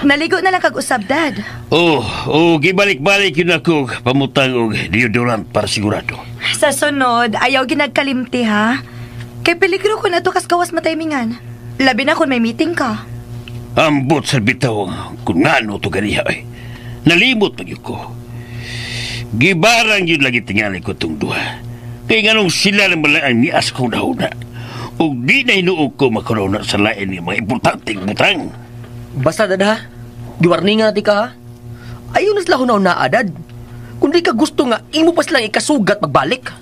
naligo na lang kag-usab, Dad. Oh, gibalik-balik yun ako pamutang og deodorant para sigurado. Sa sunod, ayaw ginagkalimti, ha? Kay peligro ko na to kas gawas mataymingan. Labi na kung may meeting ka. Ambot sa bitaw kung ngano to ganiha eh. Nalimot pag ko. Gibarang yun lagi tingali ko itong duha. Kaya nganong sila naman lang ang nias kong nahuna. Ug di na hinuog ko makaruna sa lain ng mga importanteng butang. Basta, Dad, ha? Giwarningan natin ka, ha? Ayaw na sila hunaw-naa, Dad. Kung di ka gusto nga, imo pa silang ikasugat pagbalik.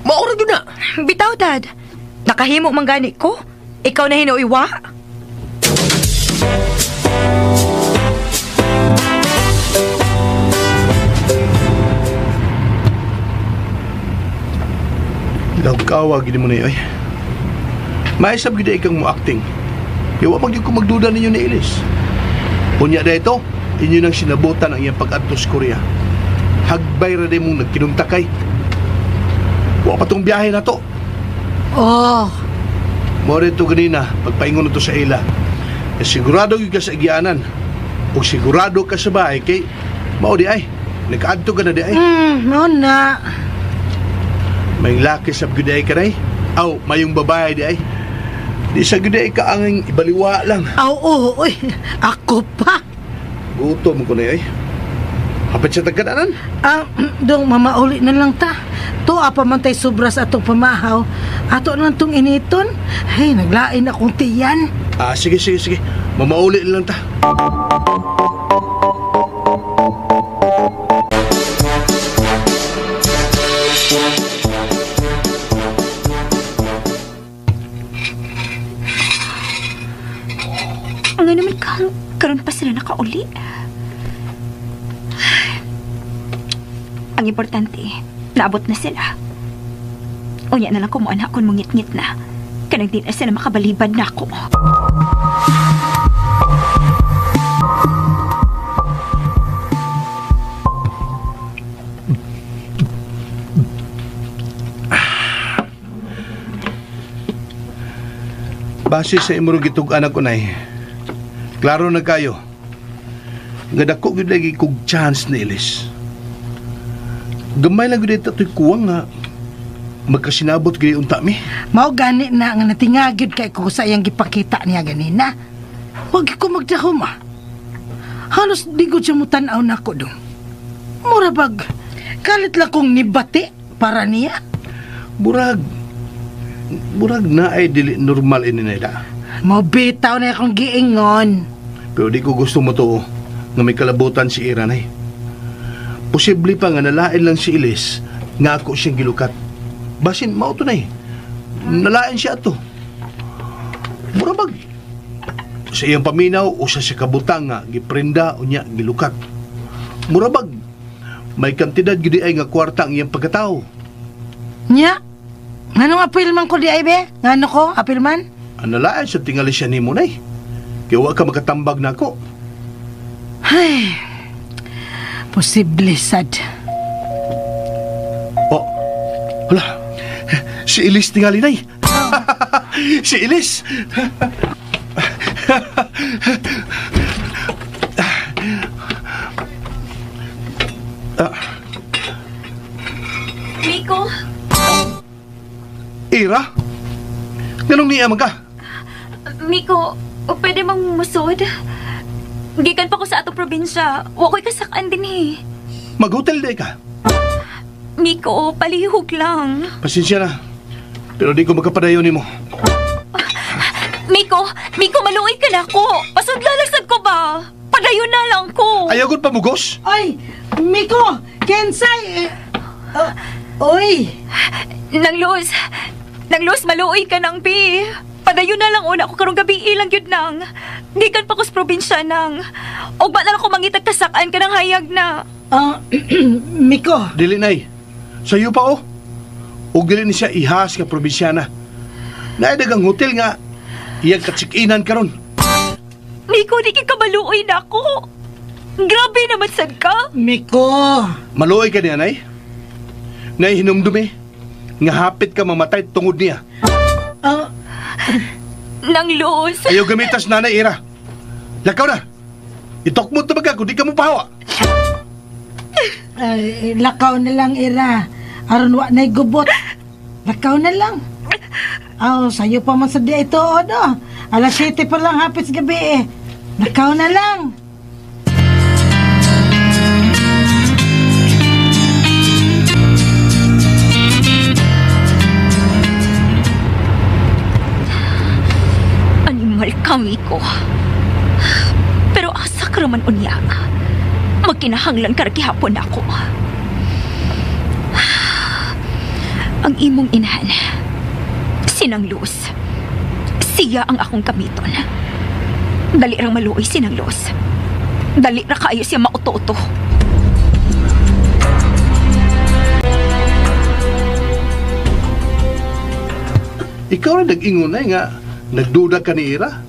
Maura yun na. Bitaw, Dad. Nakahimo man gani ko. Ikaw na hinuiwa. Lawkawa, gini mo na yun, ay. Maisab gini ikang mo acting. Iwa magyud ko magduda ninyo ni Elise. Unya na ito, inyo nang sinabutan ang iyang pag-adto sa Korea. Hagbay ra din mong nagkinuntakay. Wa pa tong biyahe na to. Oh. More ito ganina, pagpaingon na to sa ila. E sigurado gyud ka sa igianan. O sigurado ka sa bahay kay mao di ay. Nagkaadto ka na di ay. Mao na. May laki sa gyud ay kanay. Aw, mayong babae di ay. Di sa gyud ay ka ang ibaliwa lang. Aw, oo, oy. Ako pa. Gutom ko na ay. Hapit sa tagkadanan. Dong, mamauli na lang ta. Tuwa pa man tay sobra sa atong pamahaw. Ato na lang tong initon. Hey, naglain akong tiyan. Sige. Mamauli na lang ta. Ang naman karon pa sila nakauli. Ang importante, naabot na sila. Unya na lang kumuan akong mungit-ngit na. Kanang di na sila makabalibad na ako. Base sa imong gitug-an ako, nay. Klaro na kayo. Nga dako gyud lagi kog chance ni Elise. Gamay lang gyud ito'y kuwang nga. Magkasinabot gani unta mi. Mao gani na nga natingagid kay ko sa iyang gipakita niya ganina. Wag ko magdahom ah. Halos di ko siya mutan-aw nako dong. Mura bag, kalit lang kong nibati para niya. Murag na ay dili normal ini nila. Mabitaw na akong giingon. Pero di ko gusto mo to nga may kalabutan si Ira nay. Posible pa nga nalain lang si Elise nga ako siyang gilukat. Basin mao to nay. Nalain siya ato. Mura bag sa iyang paminaw usa siya kabutang nga giprenda unya gilukat. Mura bag may kantidad gid ay nga kwarta ang iyang pagkatao. Nya? Nganong apil man ko di ay be? Ngano ko apil man? Ang nalain sa tingali siya nimo nay. Kaya wa ka makatambag nako. Ay. Posible sad. Oh. Hala. Si Elise tingali nay. Si Elise. Miko? Ira? Ganong niya man ka? Miko, pwede mang musod? Gikan pa ko sa atong probinsya. Wa ko'y kasakaan din eh. Mag-hotel day ka? Miko, palihog lang. Pasensya na. Pero di ko magkapadayon nimo. Miko, maluoy ka na ako. Pasudlalasad ko ba? Padayon na lang ko. Ayaw gud pamugos? Ay, Miko, kensay. Oy. Nang Luz, maluoy ka nang bi. Padayon na lang una ko karong gabi ilang gyud nang. Gikan pa ko sa probinsya nang. Ug ba na lang ko mangitag kasakaan ka ng hayag na. Miko. Dili nay. Sayo pa oh. Ug dili ni siya ihas nga probinsyana. Naay dagang hotel nga iyang katsikinan karon. Miko, di ka maluoy na ako. Grabe naman sad ka. Miko. Maluoy ka niya, nay. Nay, hinumdumi. Nga hapit ka mamatay tungod niya. Nang Luz. Ayaw gamitas, nanay Ira. Lakaw na. Itok mo ito baga kung di ka mo pahawa. Ay, lakaw na lang, Ira. Aron wa na'y gubot. Lakaw na lang. Aw, sayo pa man sa di ito, no? 7:00 pa lang hapit sa gabi eh. Lakaw na lang. Animal kami ko. Pero asa ka raman unya. Magkinahanglan ka gihapon ako. Ang imong inahan, Sinang Luz. Siya ang akong gamiton. Dali rang maluoy Sinang Luz. Dali ra kaayo siya mauto-uto. Ikaw na nag-ingon na nga nagduda ka ni Ira.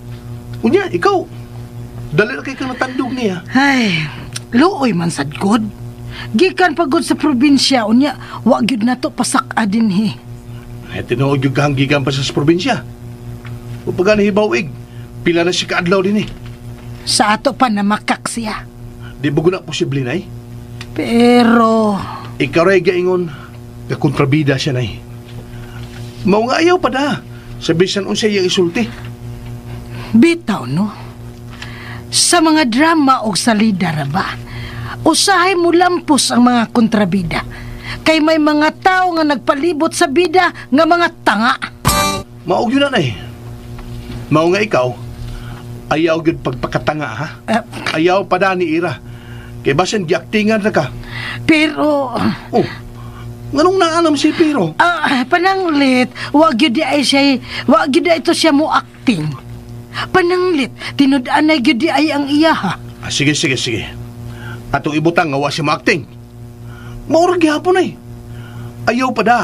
Unya, ikaw, dali ra kay kang natandog niya. Ay, luoy man sad god. Gikan pagod sa probinsya, unya, wa gyud nato pasak-a dinhi. Ay, tinuod gyud kang gikan pa sa probinsya. O pagka nahibawig, pila na siya kaadlaw din eh. Sa ato pa na makak siya. Di ba guna posible, nay? Pero ikaw ray gaingon, kakontrabida siya, nay. Mao nga ayaw pa da. Sa bisan unsa iyang isulti. Bitaw, no? Sa mga drama o sa lida ra ba, usahay mo lampos ang mga kontrabida. Kay may mga tao nga nagpalibot sa bida nga mga tanga. Mao gyud na, nay. Mao nga ikaw, ayaw gyud pagpakatanga, ha? Ayaw pa da ni Ira. Kay basin giaktingan ra ka. Pero oh, nganong naanam si Pero? Pananglit, wa gyud di ay siya, wa gyud di ito siya mo acting. Pananglit, tinud-anay gyud di ay ang iya, ha. Sige, sige, sige. Atong ibutang nga wa siya mo acting. Maura gihapon ay. Ayaw pa da.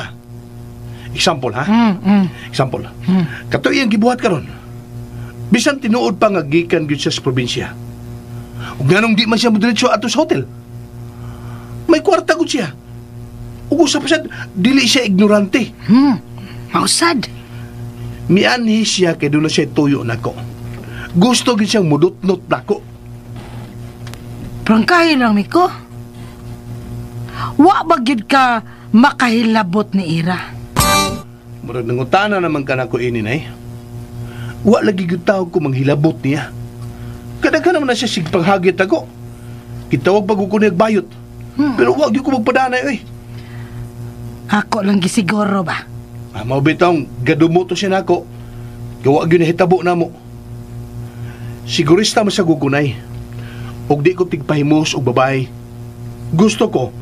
Example, ha? Example. Kato iyang gibuhat karon. Bisan tinuod pa nga gikan gyud siya sa probinsya. Ug nganong di man siya modiretso ato sa hotel. May kwarta gud siya. Ug usa pa sad, dili siya ignorante. Mausad. Mianhi siya kay doon na siya tuyo nako. Gusto gid siyang mudutnot nako. Prangkahi lang, Miko. Wa ba gyud ka makahilabot ni Ira? Murag nangutana naman ka na ko ini, nay. Wa lagi gyud tawag ko manghilabot niya. Kadaghan naman na siya sigpanghagit ako. Gitawag pag ko niya bayot. Pero wa gyud ko magpadanay oy. Ako lang gisiguro ba? Ah, mao bitong gadumuto siya nako. Gawa gyud nahitabo namo. Sigurista man sa gugunay. Og di ko tigpahimos og babae. Gusto ko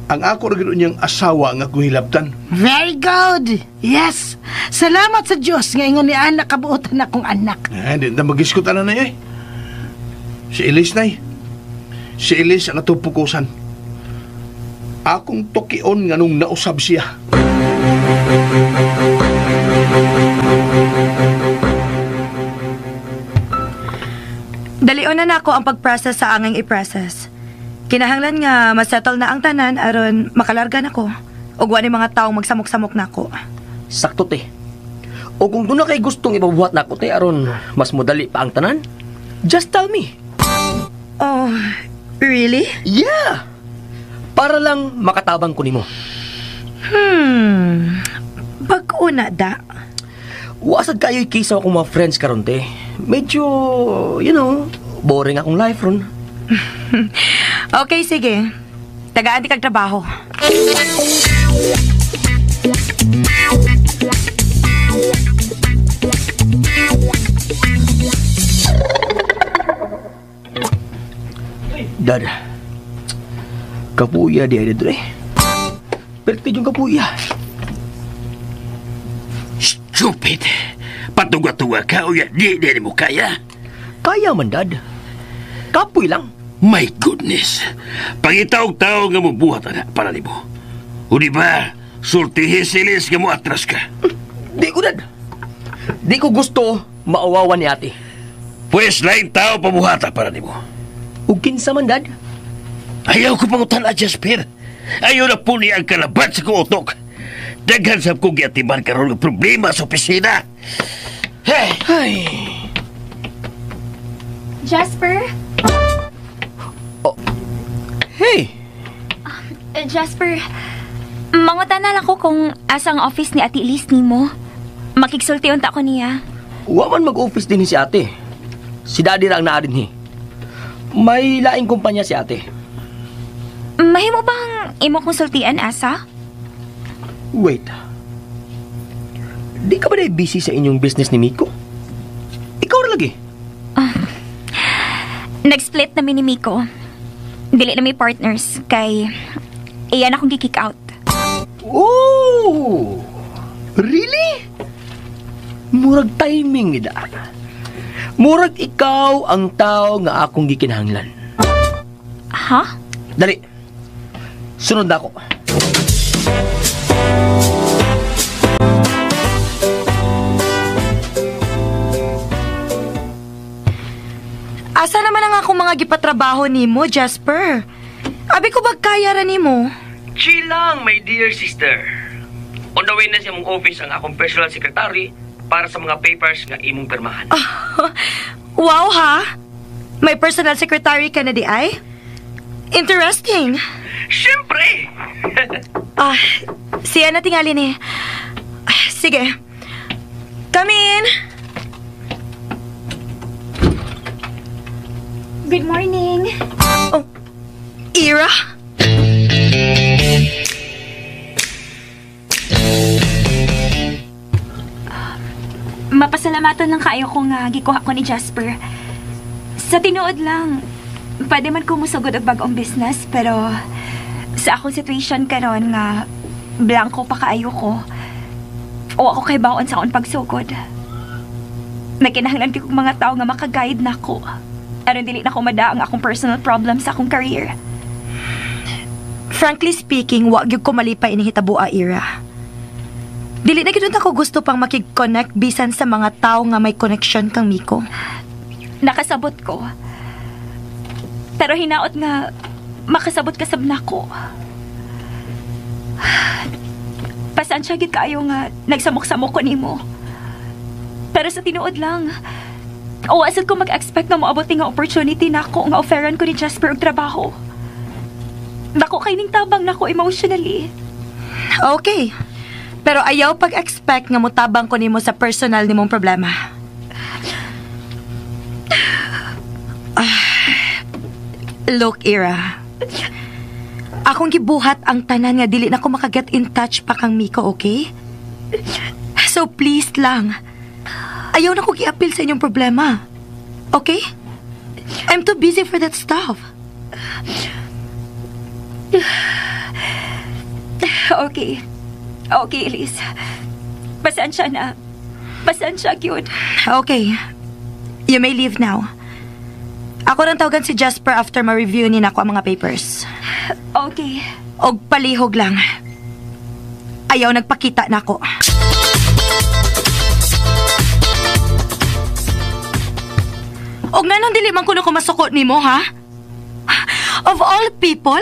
ang ako ra gyud niyang asawa nga akong hilabtan. Very good. Yes. Salamat sa Dios nga ingon ni anak kabuotan akong anak. Eh, di na magiskot ana na eh. Si Elise, nay. Si Elise ang atong pukusan. Akong tukion nga nung nausab siya. Dalion na nako ang pag-process sa angang i-process. Kinahanglan nga masettle na ang tanan aron makalarga nako. Ug wa ni mga taong magsamok-samok nako. Sakto te. O kung doon na kay gustong ipabuhat nako te aron mas modali pa ang tanan, just tell me. Oh, really? Yeah. Para lang makatabang ko nimo. Pag-una da. Wasad kayo kaysa akong mga friends karon te. Medyo, you know, boring akong life ron. Okay, sige. Tagaan di kag trabaho. Dad, kapuya di ay dito eh. Perti yung kapuya. Stupid! Patuga-tuga ka o yan, di mo kaya. Kaya man, Dad. Kapoy lang. My goodness! Pangitaog-tao nga mubuhat na para nimo. O di ba, sultihi silis nga mo atras ka. Di ko, Dad. Di ko gusto maawawan ni ate. Pwes, lain tao pabuhata para nimo. Ug kinsa man, Dad? Ayaw ko pangutan na, Jasper. Ayaw na po niya ang kalabat sa kuutok. Daghan sa kong giatiman karon ng problema sa opisina. Hey! Ay. Jasper? Oh. Hey! Jasper, mangutan na lang ko kung asa ang office ni Ate Elise nimo. Makigsulti unta ko niya. Wa man mag-office din si ate. Si daddy ra ang naa dinhi. May laing kumpanya si ate. Mahimo bang imo kong sultian, asa? Wait. Di ka ba dahil busy sa inyong business ni Miko? Ikaw ra lagi. Nag-split na mi ni Miko. Dili na mi partners kay iyan akong gi-kick out. Oh! Really? Murag timing ni da. Murag ikaw ang tao nga akong gikinahanglan. Ha? Dali. Sunod na ako. Asa naman ang akong mga gipatrabaho nimo, Jasper? Abi ko ba kaya ra nimo? Chill lang, my dear sister. On the way na sa imong office ang akong personal secretary para sa mga papers nga imong pirmahan. Wow, ha? May personal secretary ka na di ay? Interesting. Siyempre! Siya na tingali ni. Sige. Come in. Good morning. Oh, Ira? Mapasalamatan lang kaayo ko nga gikuha ko ni Jasper. Sa tinuod lang, pwede man ko musugod og bag-ong business, pero sa akong situation karon nga blanko pa kaayo ko. O ako kay baon sa akong pagsugod. Nagkinahanglan kay kog mga tao nga makaguide nako. Aron dili na ko mada ang akong personal problem sa akong career. Frankly speaking, wa gyud ko malipay ining hitaboa, Ira. Dili na gyud ako gusto pang makig-connect bisan sa mga tao nga may connection kang Miko. Nakasabot ko. Pero hinaot nga makasabot kasab nako. Pasensya gid kaayo nga nagsamok-samok ko nimo. Pero sa tinuod lang, o asad ko mag-expect nga moabot nga opportunity nako nga offeran ko ni Jasper og trabaho. Dako kay ning tabang nako emotionally. Okay. Pero ayaw pag-expect nga motabang ko nimo sa personal nimong problema. Look, Ira. Akong gibuhat ang tanan nga dili na ko makaget in touch pa kang Miko, okay? So please lang. Ayaw na ko gi-appeal sa inyong problema. Okay? I'm too busy for that stuff. Okay. Okay, Elise. Pasensya na. Pasensya, gyud. Okay. You may leave now. Ako rang tawagan si Jasper after ma-review ni nako ang mga papers. Okay. Og palihog lang. Ayaw nagpakita nako. Og nganong dili man kuno ko masuko nimo, ha? Of all people,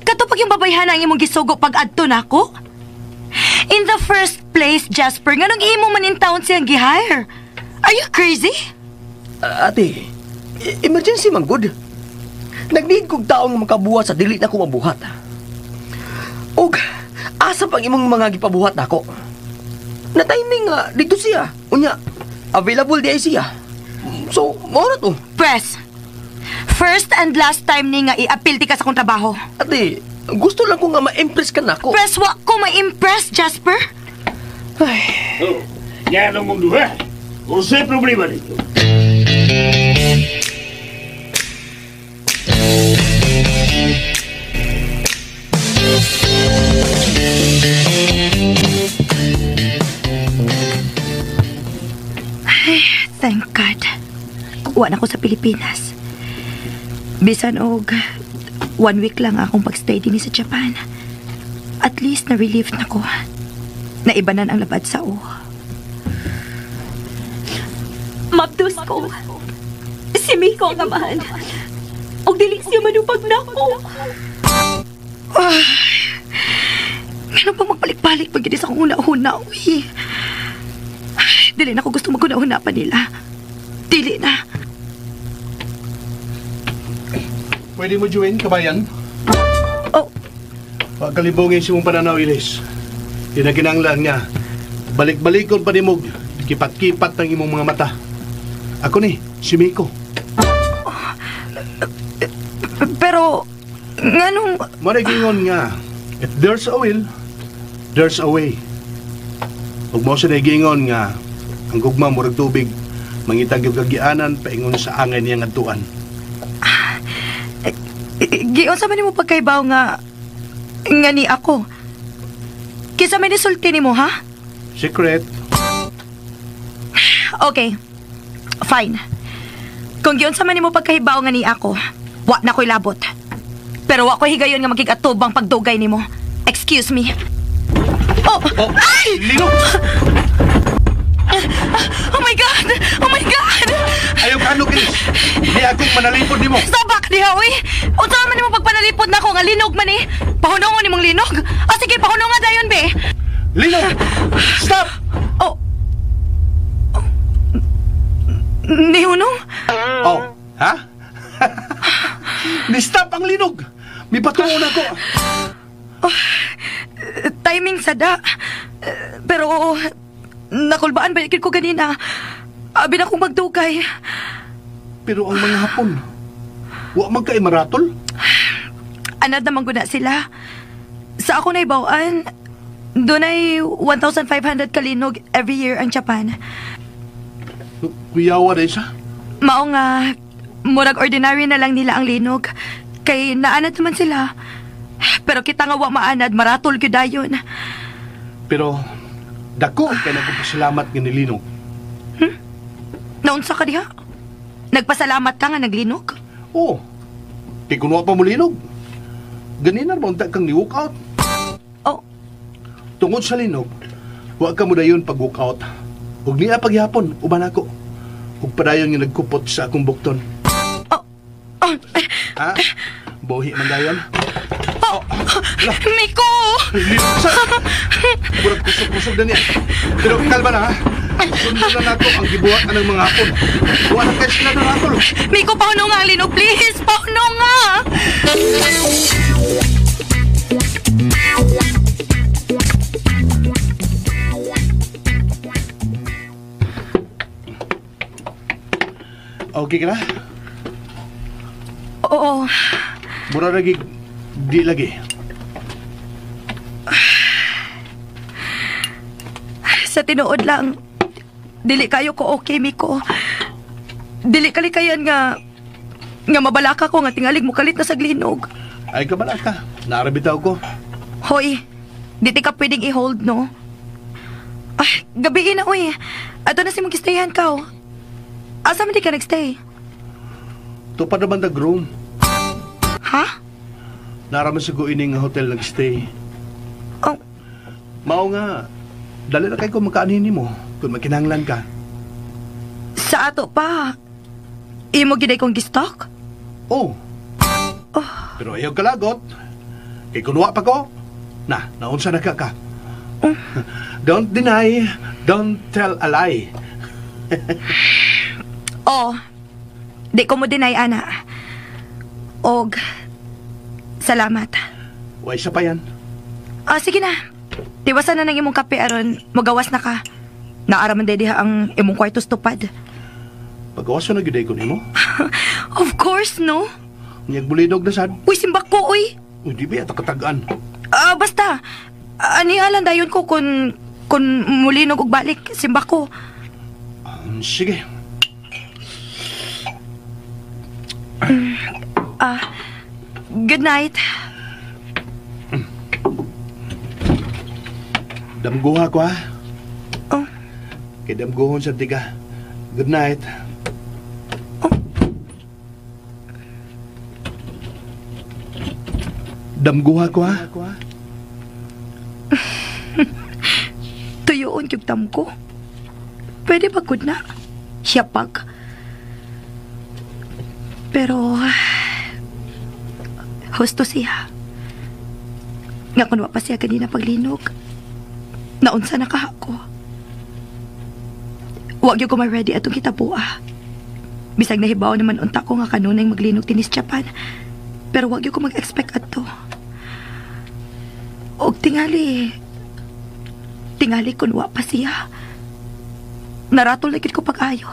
katupag yung babayhana ang imong gisugo pag adto nako? In the first place, Jasper, nganong imo man in town siyang gi-hire? Are you crazy? Ate, emergency man good. Nag-need kog taong makabuhat sa dili na ko mabuhat. Og asa pang imong mga gipabuhat nako? Na timing nga dito siya. Unya, available di ay siya. So, mao na to. Press. First and last time ni nga i-appeal ti ka sa akong trabaho. Ate, gusto lang ko nga ma-impress ka nako. Press, wa ko ma-impress, Jasper. Ay. Oh, nga nung mong duha. Unsay problema dito? Ay, thank God. Wa na ko sa Pilipinas. Bisan og 1 week lang akong pagstay din sa Japan. At least na-relieved na ko. Naibanan ang labad sa o. Mabdus ko. Si Miko ang amahan. Og dili siya manupag nako. Meron pa magbalik-balik pag sa akong una-una, uy. Dili na ko gusto maguna-una pa nila. Dili na. Pwede mo join, kabayan? Oh. Pagkalibungin si mong pananaw, Ilis. Di na kinanglan nga. Balik-balikon pa ni mo, kipat-kipat ng imong mga mata. Ako ni, si Miko. Oh, pero, nganong... Marigingon nga, if there's a will, there's a way. Huwag mo sinagingon nga, ang gugma murag tubig, mangitag yung kagianan, paingon sa angay niyang adtuan. Giyon sa man mo pagkaibaw nga ni ako. Kisa may nisulti ni mo, ha? Secret. Okay. Fine. Kung giyon sa man mo pagkahibaw nga ni ako, wa na ko'y labot. Pero wa ko'y higayon nga magkigatubang pagdugay nimo. Excuse me. Oh! Oh! Ay! Lino! Oh my God! Oh my God! Ayaw ka, ano, Chris? Di akong manalipod nimo. Sabak diha, uy! Unsa man nimo pagpanalipod nako nga linog man eh? Pahunongon nimong linog? Ah, sige, pahunongan dayon, be! Linog! Stop! Oh! Nihunong? Oh, ha? Ni-stop ang linog! May patungo na ko. Oh, timing sada. Pero, nakulbaan ba ko ganina? Abi na kong magdugay. Pero ang mga Hapon, wa man kay maratol? Anad naman guna sila. Sa ako naibawaan, doon ay 1,500 kalinog every year ang Japan. Kuyawa rin siya? Mao nga, murag ordinary na lang nila ang linog. Kay naanad naman sila. Pero kita nga wa maanad, maratol gyud dayon. Pero, dako kay nagpasalamat nga nilinog. Naunsa ka diha? Nagpasalamat ka nga naglinog? Oo. Kay kunwa pa mo linog. Ganina ba unta kang ni-walk out? Oh. Tungod sa linog, wa ka mo dayon pag walk out. Ug niya paghapon, uban ako. Ug padayon nga nagkupot sa akong bukton. Oh. Oh. Ha? Buhi man dayon. Oh. Miko! Sa! Murag kusog-kusog na niya. Pero kalma na ha. Sundan na nato ang gibuhat ng mga Hapon. Buhat na kayo sila na nato. Miko, pahuno nga ang linog, please! Pahuno nga! Okay ka na? Oo. Mura lagi, di lagi. Sa tinuod lang, dili kayo ko okay, Miko. Dili kalikayan nga mabalaka ko nga tingalig mo kalit na sa glinog. Ay, kabalaka. Naarabitaw ko. Hoy, di ka pwedeng i-hold, no? Ay, gabiin na, uy. Ato na si mag-stayan ka, oh. Asa man di ka nag-stay? Tupad naman the groom. Ha? Naraman sa ining hotel nag-stay. Oh. Mao nga, dali na kay ko magkaanini mo kung magkinahanglan ka. Sa ato pa, imo giday kong gistok? Oh. Oh. Pero ayaw kalagot. Kay kunwa pa ko. Na, naunsa na ka ka. Oh. Don't deny, don't tell a lie. Oh, di ko mo deny, ana. Og, salamat. Way sa pa yan. Ah, sige na. Tiwasan na ng imong kape aron magawas na ka. Naaraman diha ang imong kwarto tupad. Pagawas na gyud ko nimo? Of course, no. Niyag bulinog na sad. Uy, simbak ko, uy. Uy, di ba yata katagaan? Ah, basta. Anihalan dayon ko kung mulinog og balik, simbak ko. Sige. Good night. Damguha ko, ha? Oh. Kay damguhon sa tiga. Good night. Oh. Damguha ko, ha? Tuyoon yung tamko. Pwede ba good na? Siyapag. Pero, husto siya. Nga kunwa pa siya kanina paglinog. Naunsa na kahako. Huwag yung kuma-ready atong kitabua. Bisag nahibaw naman unta ko nga kanunay maglinog tinis Japan. Pero huwag yung mag-expect ato. Og tingali kunwa pa siya. Naratol na ko pag-ayo.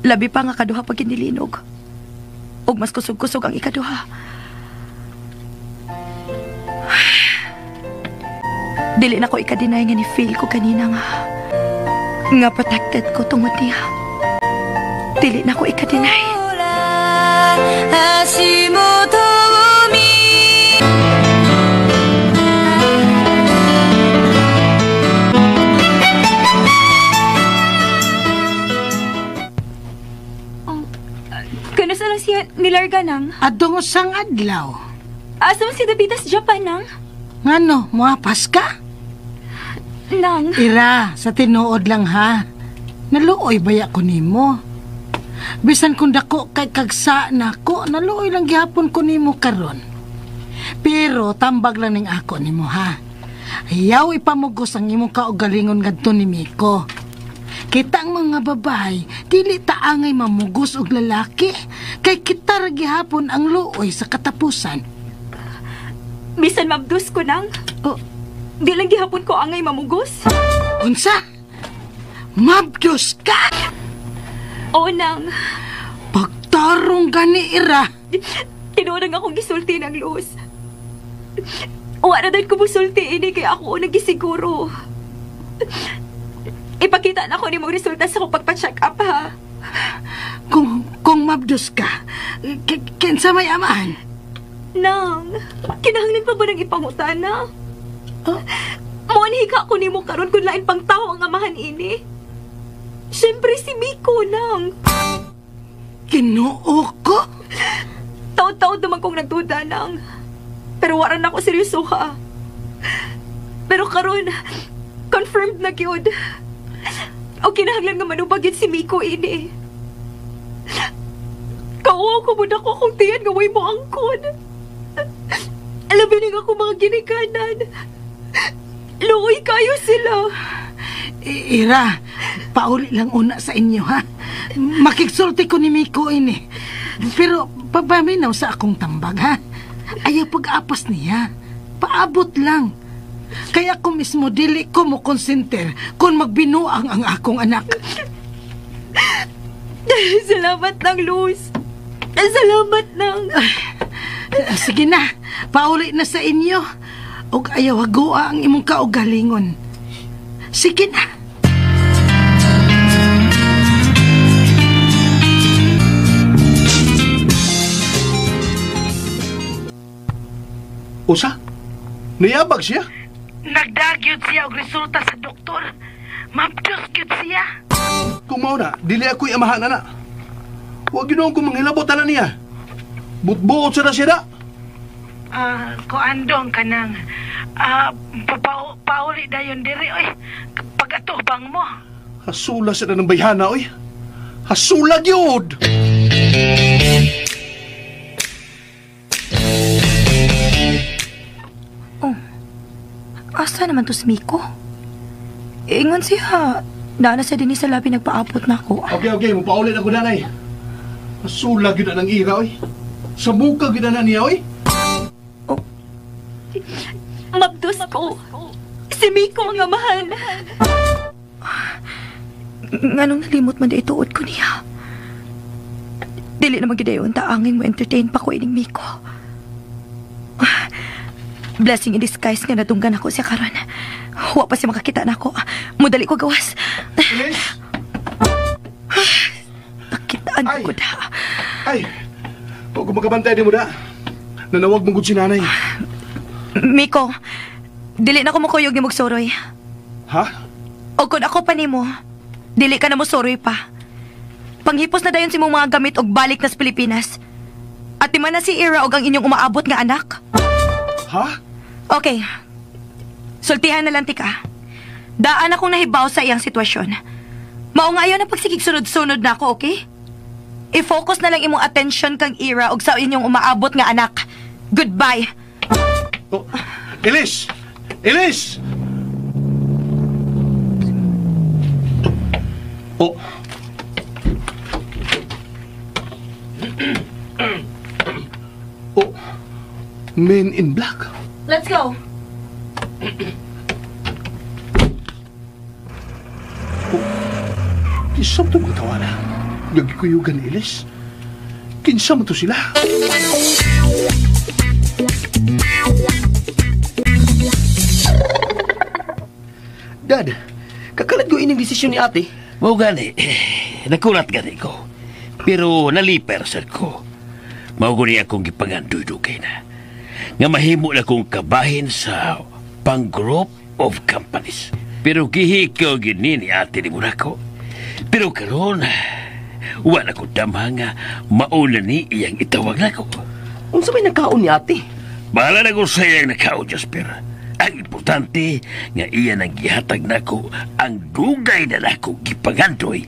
Labi pa nga kaduha pag kinilinog. Og mas kusog-kusog ang ikaduha. Dili na ko ikadeny nga ni feel ko kanina nga. Nga protected ko tungod niya. Dili na ko ikadeny. Kano sa lang siya nilarga nang? Adong usang adlaw. Asa man si Davida sa Japan nang? Ngano, muapas ka? Nang. Ira, sa tinuod lang ha. Naluoy baya ko nimo. Bisan kung dako kay kagsa nako, naluoy lang gihapon ko nimo karon. Pero tambag lang ning ako nimo ha. Ayaw ipamugos ang imong kaugalingon ngadto ni Miko. Kita ang mga babae, dili taangay mamugos og lalaki, kay kita ra gihapon ang luoy sa katapusan. Bisan mabdus ko nang. Oh, di lang gihapon ko angay mamugos. Unsa? Mabdus ka? Oo nang. Pagtarong gani ira. Tinuod ang akong gisulti ng Luz. Wala na ko musulti ini kay ako unang gisiguro. Ipakita na ko ni mong resulta sa akong pagpa-check up, ha? Kung mabdus ka, kinsa may amaan? Nang, kinahanglan pa ba ng ipangutana? Huh? Muanhi ka ko nimo karon kung lain pang tao ang amahan ini. Siyempre si Miko, nang. Ginoo ko? Taod-taod naman kong nagduda, nang. Pero waran ako seryoso, ha? Pero karon, confirmed na gyud. O kinahanglan nga manubag yun si Miko ini. Kauaw ko muna ko kung tiyan nga way mo angkon. Labi na nga ako mga ginikanan. Luoy kayo sila. Ira, pauli lang una sa inyo, ha? Makiksulti ko ni Miko ini. Pero pabaminaw sa akong tambag, ha? Ayaw pag-apas niya. Paabot lang. Kaya ko mismo dili ko mo konsenter kung magbinuang ang akong anak. Salamat nang, Luz. Salamat nang. Sige na, pauli na sa inyo. Og ayaw hagoa ang imong kaugalingon. Sige na. Usa? Niyabag siya? Nagdagyod siya og resulta sa doktor. Mabdos gyud siya. Kung mao na, dili ako'y amahan na. Huwag yun akong manghilabot na niya. Butbuot sa na siya na. Kuandong ka nang. Pauli dayon diri, oy. Pag-atubang mo. Hasula sa na ng bayhana, oy. Hasula gyud! Oh, asa naman to si Miko? Ingon siya, naana sa dinhi sa labi nagpaabot na ako. Okay, mapaulit ako nanay. Hasula gyud na ng ira, oy. Sa muka gyud na niya, oy. Oh. Mabdos ko. Si Miko ang amahan. Nganong nalimot man di ituod ko niya. Dili na magidayon taanging mo entertain pa ko ining Miko. Blessing in disguise nga nadunggan ako siya karon. Wa pa siya makakita na ako. Mudali ko gawas. Elise? Nakitaan ko da. Ay, huwag ko makabantay di mo da. Nanawag mong si nanay. Miko, dili na ko mukuyog ni Mugsoroy. Ha? O kung ako pa nimo, dili ka na mosoroy pa. Panghipos na dayon si mong mga gamit og balik na sa Pilipinas. At di man na si Ira og ang inyong umaabot nga anak. Ha? Okay. Sultihan na lang tika. Daan akong nahibaw sa iyang sitwasyon. Mao nga ayon ang pagsigig sunod-sunod na ako, okay? I-focus na lang imong attention kang Ira og sa inyong umaabot nga anak. Goodbye. Oh, Elise! Elise! Oh. Oh. Men in Black. Let's go. Oh. Kinsa to mga tawana? Gagikuyugan ni Elise. Kinsa mo to sila? Dad, kakalat ko ining desisyon ni ate. Mao gani, nakulat gani ko. Pero naliper sad ko. Mao gani akong gipangandoy dugay na. Nga mahimo na kong kabahin sa pang-group of companies. Pero gihikaw gini ni ate ni Murako. Pero karon, wala ko damha nga mauna ni iyang itawag nako. Unsa may nagkaon ni ate? Bahala na ko sa iyang nagkaon, Jasper. Ang importante nga iya nang gihatag nako ang dugay na nako gipangandoy.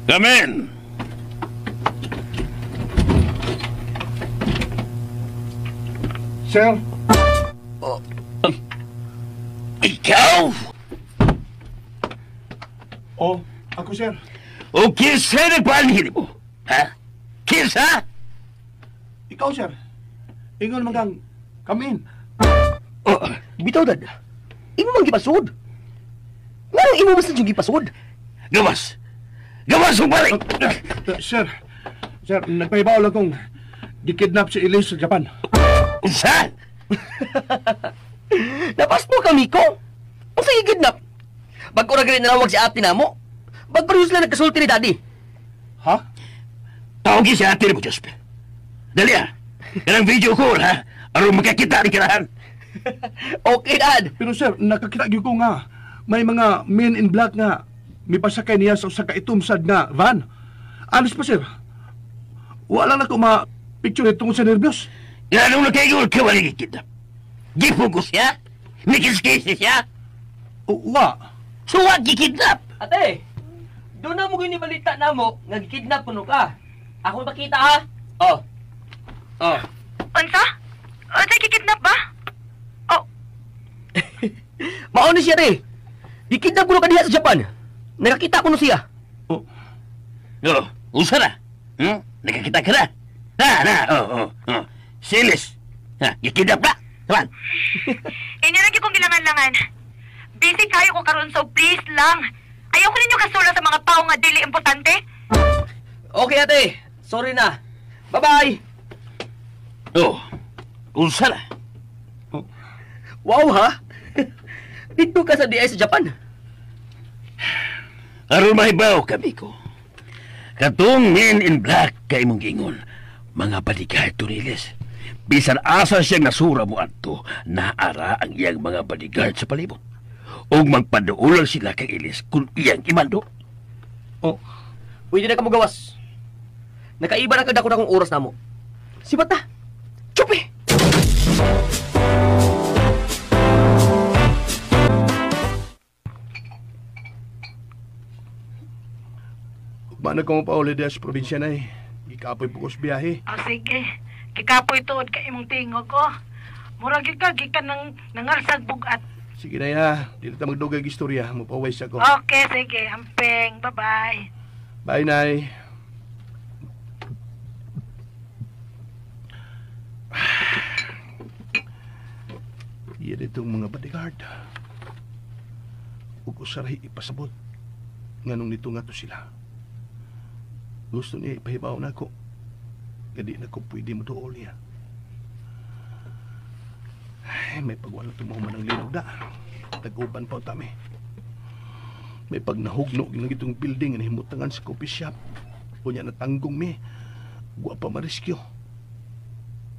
Come in. Sir? Oh. Ikaw? Oh, ako sir. O kinsa nagpalhin mo? Ha? Kinsa? Ikaw sir. Ingon man kang come in. Oh, bitaw dad. Imo man gipasud. Nganong imo man sad gipasud? Gawas. Gawas balik. Sir. Sir, nagpahibaw lang kong gikidnap si Elise sa Japan. Unsa? Napas mo kami ko. Unsa gikidnap? Bag-o ra gali nanawag si ate namo. Bag-o ra sila nagkasulti ni Daddy. Ha? Tawagin si ate mo, Jasper. Dali ah. Kanang video call ha. Aron makakita ni kirahan. Okay, Dad. Pero sir, nakakita gyud ko nga may mga men in black nga mipasakay niya sa usa ka itumsad nga van. Alos pa sir. Wala na ko ma-picture tungod sa nervyos. Ganong nakaigol ka wala gikidnap? Gipugo siya? Mikiskisi siya? Wa. So wa gikidnap? Ate, doon na mo gini balita na mo nga gikidnap kuno ka. Ako makita ha. Oh. Oh. Unsa? Unsa gikidnap ba? Oh. Mao ni siya te. Gikidnap kuno ka diha sa Japan. Nakakita kuno siya. Oh. Oh, unsa na? Nakakita ka na? Na, na. Oh, oh, oh. Silis. Ha, gikidnap na. Taman. Inyo lagi kong gilangan-langan. Busy kayo ko karon, so please lang. Ayaw ko ninyo kasula sa mga tao nga dili importante. Okay, ate. Sorry na. Bye-bye. Oh, unsa na? Wow, ha? Dito ka sa DI sa Japan. Aron mahibaw kami ko. Katong men in black kay imong giingon, mga bodyguard to nilis. Bisan asa siyang nasura mo adto, naara ang iyang mga bodyguard sa palibot. Ug magpaduol sila kay Ilis kung iyang imando. Oh, pwede na ka mo gawas. Nakaiba na kagdako na kong oras na mo. Sibat na! Chupi! Ugma na ko mapauli diya sa probinsya na eh. Gikapoy po ko sa biyahe. O sige, kikapoy tuod ka imong tingog ko. Murag gyud ka gikan ng nangalsag bugat. Sige na ya, dili ta magdugay istorya, mapaway sa ko. Okay, sige, amping. Bye-bye. Bye, Nay. Iyan itong mga bodyguard. Ug usaray ipasabot. Nganong nito nga to sila. Gusto niya ipahibaw na ako. Nga di na ko pwede mo dool niya. Ay, may pagwala tumuhuman ng linog da. Tag-uban pa utami. May pagnahugno ginang itong building nga nahimutangan sa coffee shop. Unya natanggong mi. Wa pa mariskyo.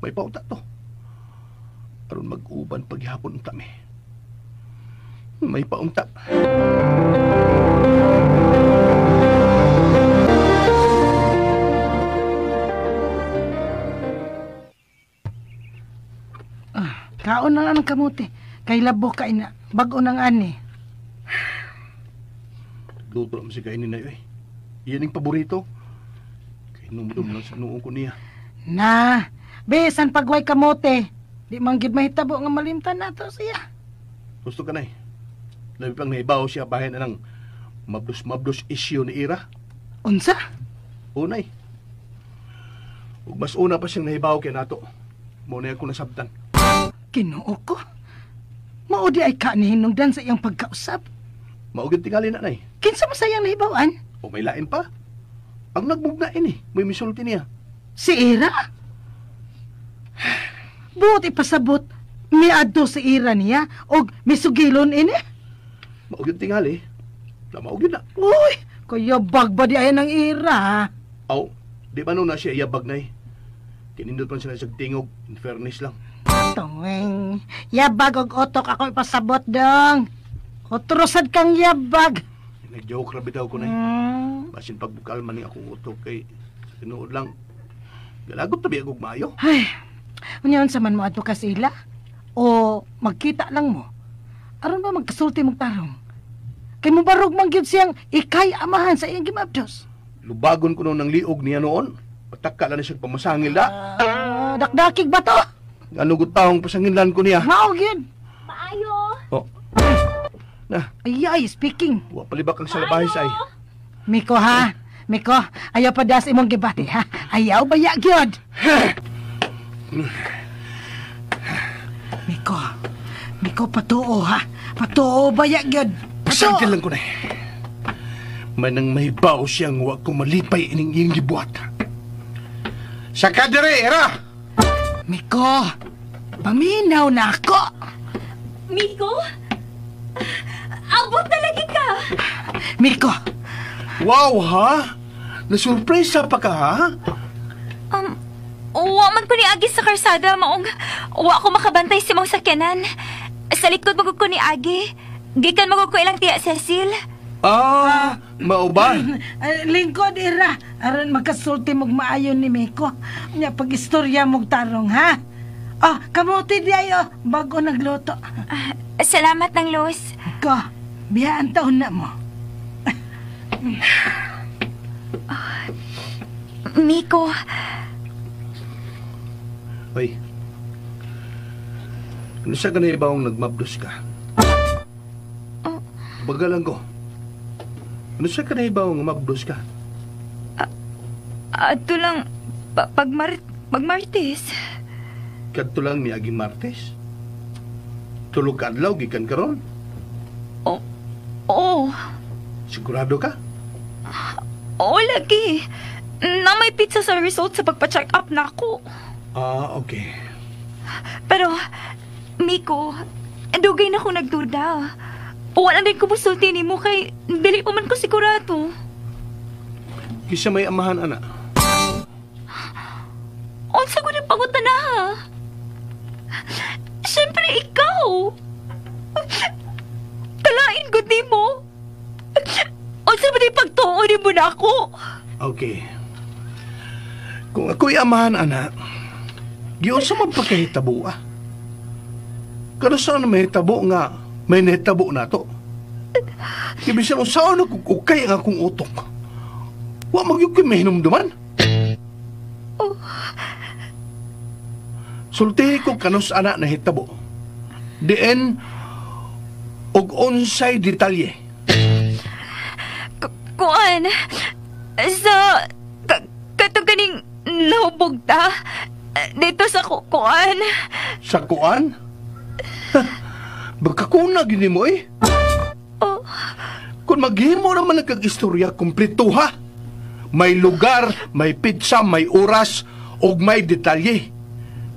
May pauta to. Aron mag-uban paghapon unta mi. May paunta. Kaon na ang kamote. Kay labo ka ina. Bag-o nang ani. Luto naman si kainin na yun eh. Iyan ang paborito. Kay numdum lang sa noong ko niya. Na, besan pagway kamote. Di man gid mahitabo nga malimtan nato siya. Gusto ka na eh. Labi pang nahibaw siya bahin na ng mabdos-mabdos issue ni Ira. Unsa? Unay. Ug mas una pa siyang nahibaw kay nato. Muna ako nasabtan. Ginoo ko. Mao di ay ka ni hinungdan sa iyang pagkausap. Mao gyud tingali na nay. Kinsa man sayang nahibawan? O may lain pa. Ang nagbugnain eh. May misulti niya. Si Ira? Buot ipasabot, miadto si Ira niya og misugilon ini. Mao gyud tingali. Na mao gyud na. Uy, kuya bag ba di ay ng Ira? Aw, di ba no na siya iyabag nay? Kinindot man sila sa tingog, in fairness lang. Tungeng, yabag og otok ako ipasabot dong. Otrosad kang yabag. Nag-joke ra bitaw ko nay. Basin pagbukal man ni akong utok kay sa tinuod lang. Galagot tabi akong maayo. Ay, unyaon sa man mo adto ka sila? O magkita lang mo? Aron ba magkasulti mong tarong? Kay mubarog man gyud siyang ikay amahan sa iyang gimabdos. Lubagon ko noon ang liog niya noon. Pataka lang siya pamasangil da. Dakdakig ba to? Ano gutahong pasanginlan ko niya? Mao gyud. Maayo. Oh. Na. Ay, ay, speaking. Wa palibak ang salabahis ay. Miko ha? Miko, ayaw pa das imong gibati ha? Ayaw ba ya gyud? Miko, Miko patuo ha? Patuo ba ya gyud? Pasangil lang ko na. Manang may bao siyang wa ko malipay ining iyang gibuhat. Sa kadere, era! Miko, paminaw na ako! Miko? Abot na lagi ka! Miko! Wow, ha? Nasurpresa pa ka, ha? Wa man ko ni Agi sa karsada, maong wa ko makabantay sa mong sakyanan. Sa likod magud ko ni Agi. Gikan magud ko ilang tiya Cecil. Ah, mao ba? Lingkod, Ira. Aron magkasulti mog maayo ni Miko. Nya pag-istorya mog tarong, ha? Ah, kamote di ayo bago nagluto. Salamat ng Luz. Ko, biyaan taon na mo. Miko. Hoy. Ano sa ganay ba ang nagmabdos ka? Oh. Bagalan ko. Ano sa kanay ba ang mabdos ka? Ato lang, pag-Martes. Kadto lang ni Aging Martes? Tulog ka adlaw, gikan karon? Sigurado ka? Oo, lagi. Na may pizza sa result sa pagpa-check up na ako. Ah, okay. Pero, Miko, dugay na ko nagduda. Wala din ko musulti nimo kay dili pa man ko sigurado. Kisa may amahan, ana. Unsa ko nang pangutana ha? Siyempre, ikaw. Kalain ko di mo. Unsa ba di pagtuo nimo na ako? Okay. Kung ako'y amahan, ana, giunsa man pagkahitabo, ah. Kano saan mahitabo nga may nahitabo na to? Ibig sabihin, saan ako ukay ang akong utok? Wa magyug ko'y mahinumduman. Oh. Sultihi ko kanus ana nahitabo. Diin og unsay detalye. Kuan, sa katong kaning nahubog ta, dito sa kuan. Sa kuan? Baka kuna gini mo eh. Oh. Kung maghimo naman ang kag-istorya, kumpleto ha. May lugar, may pizza, may oras, ug may detalye.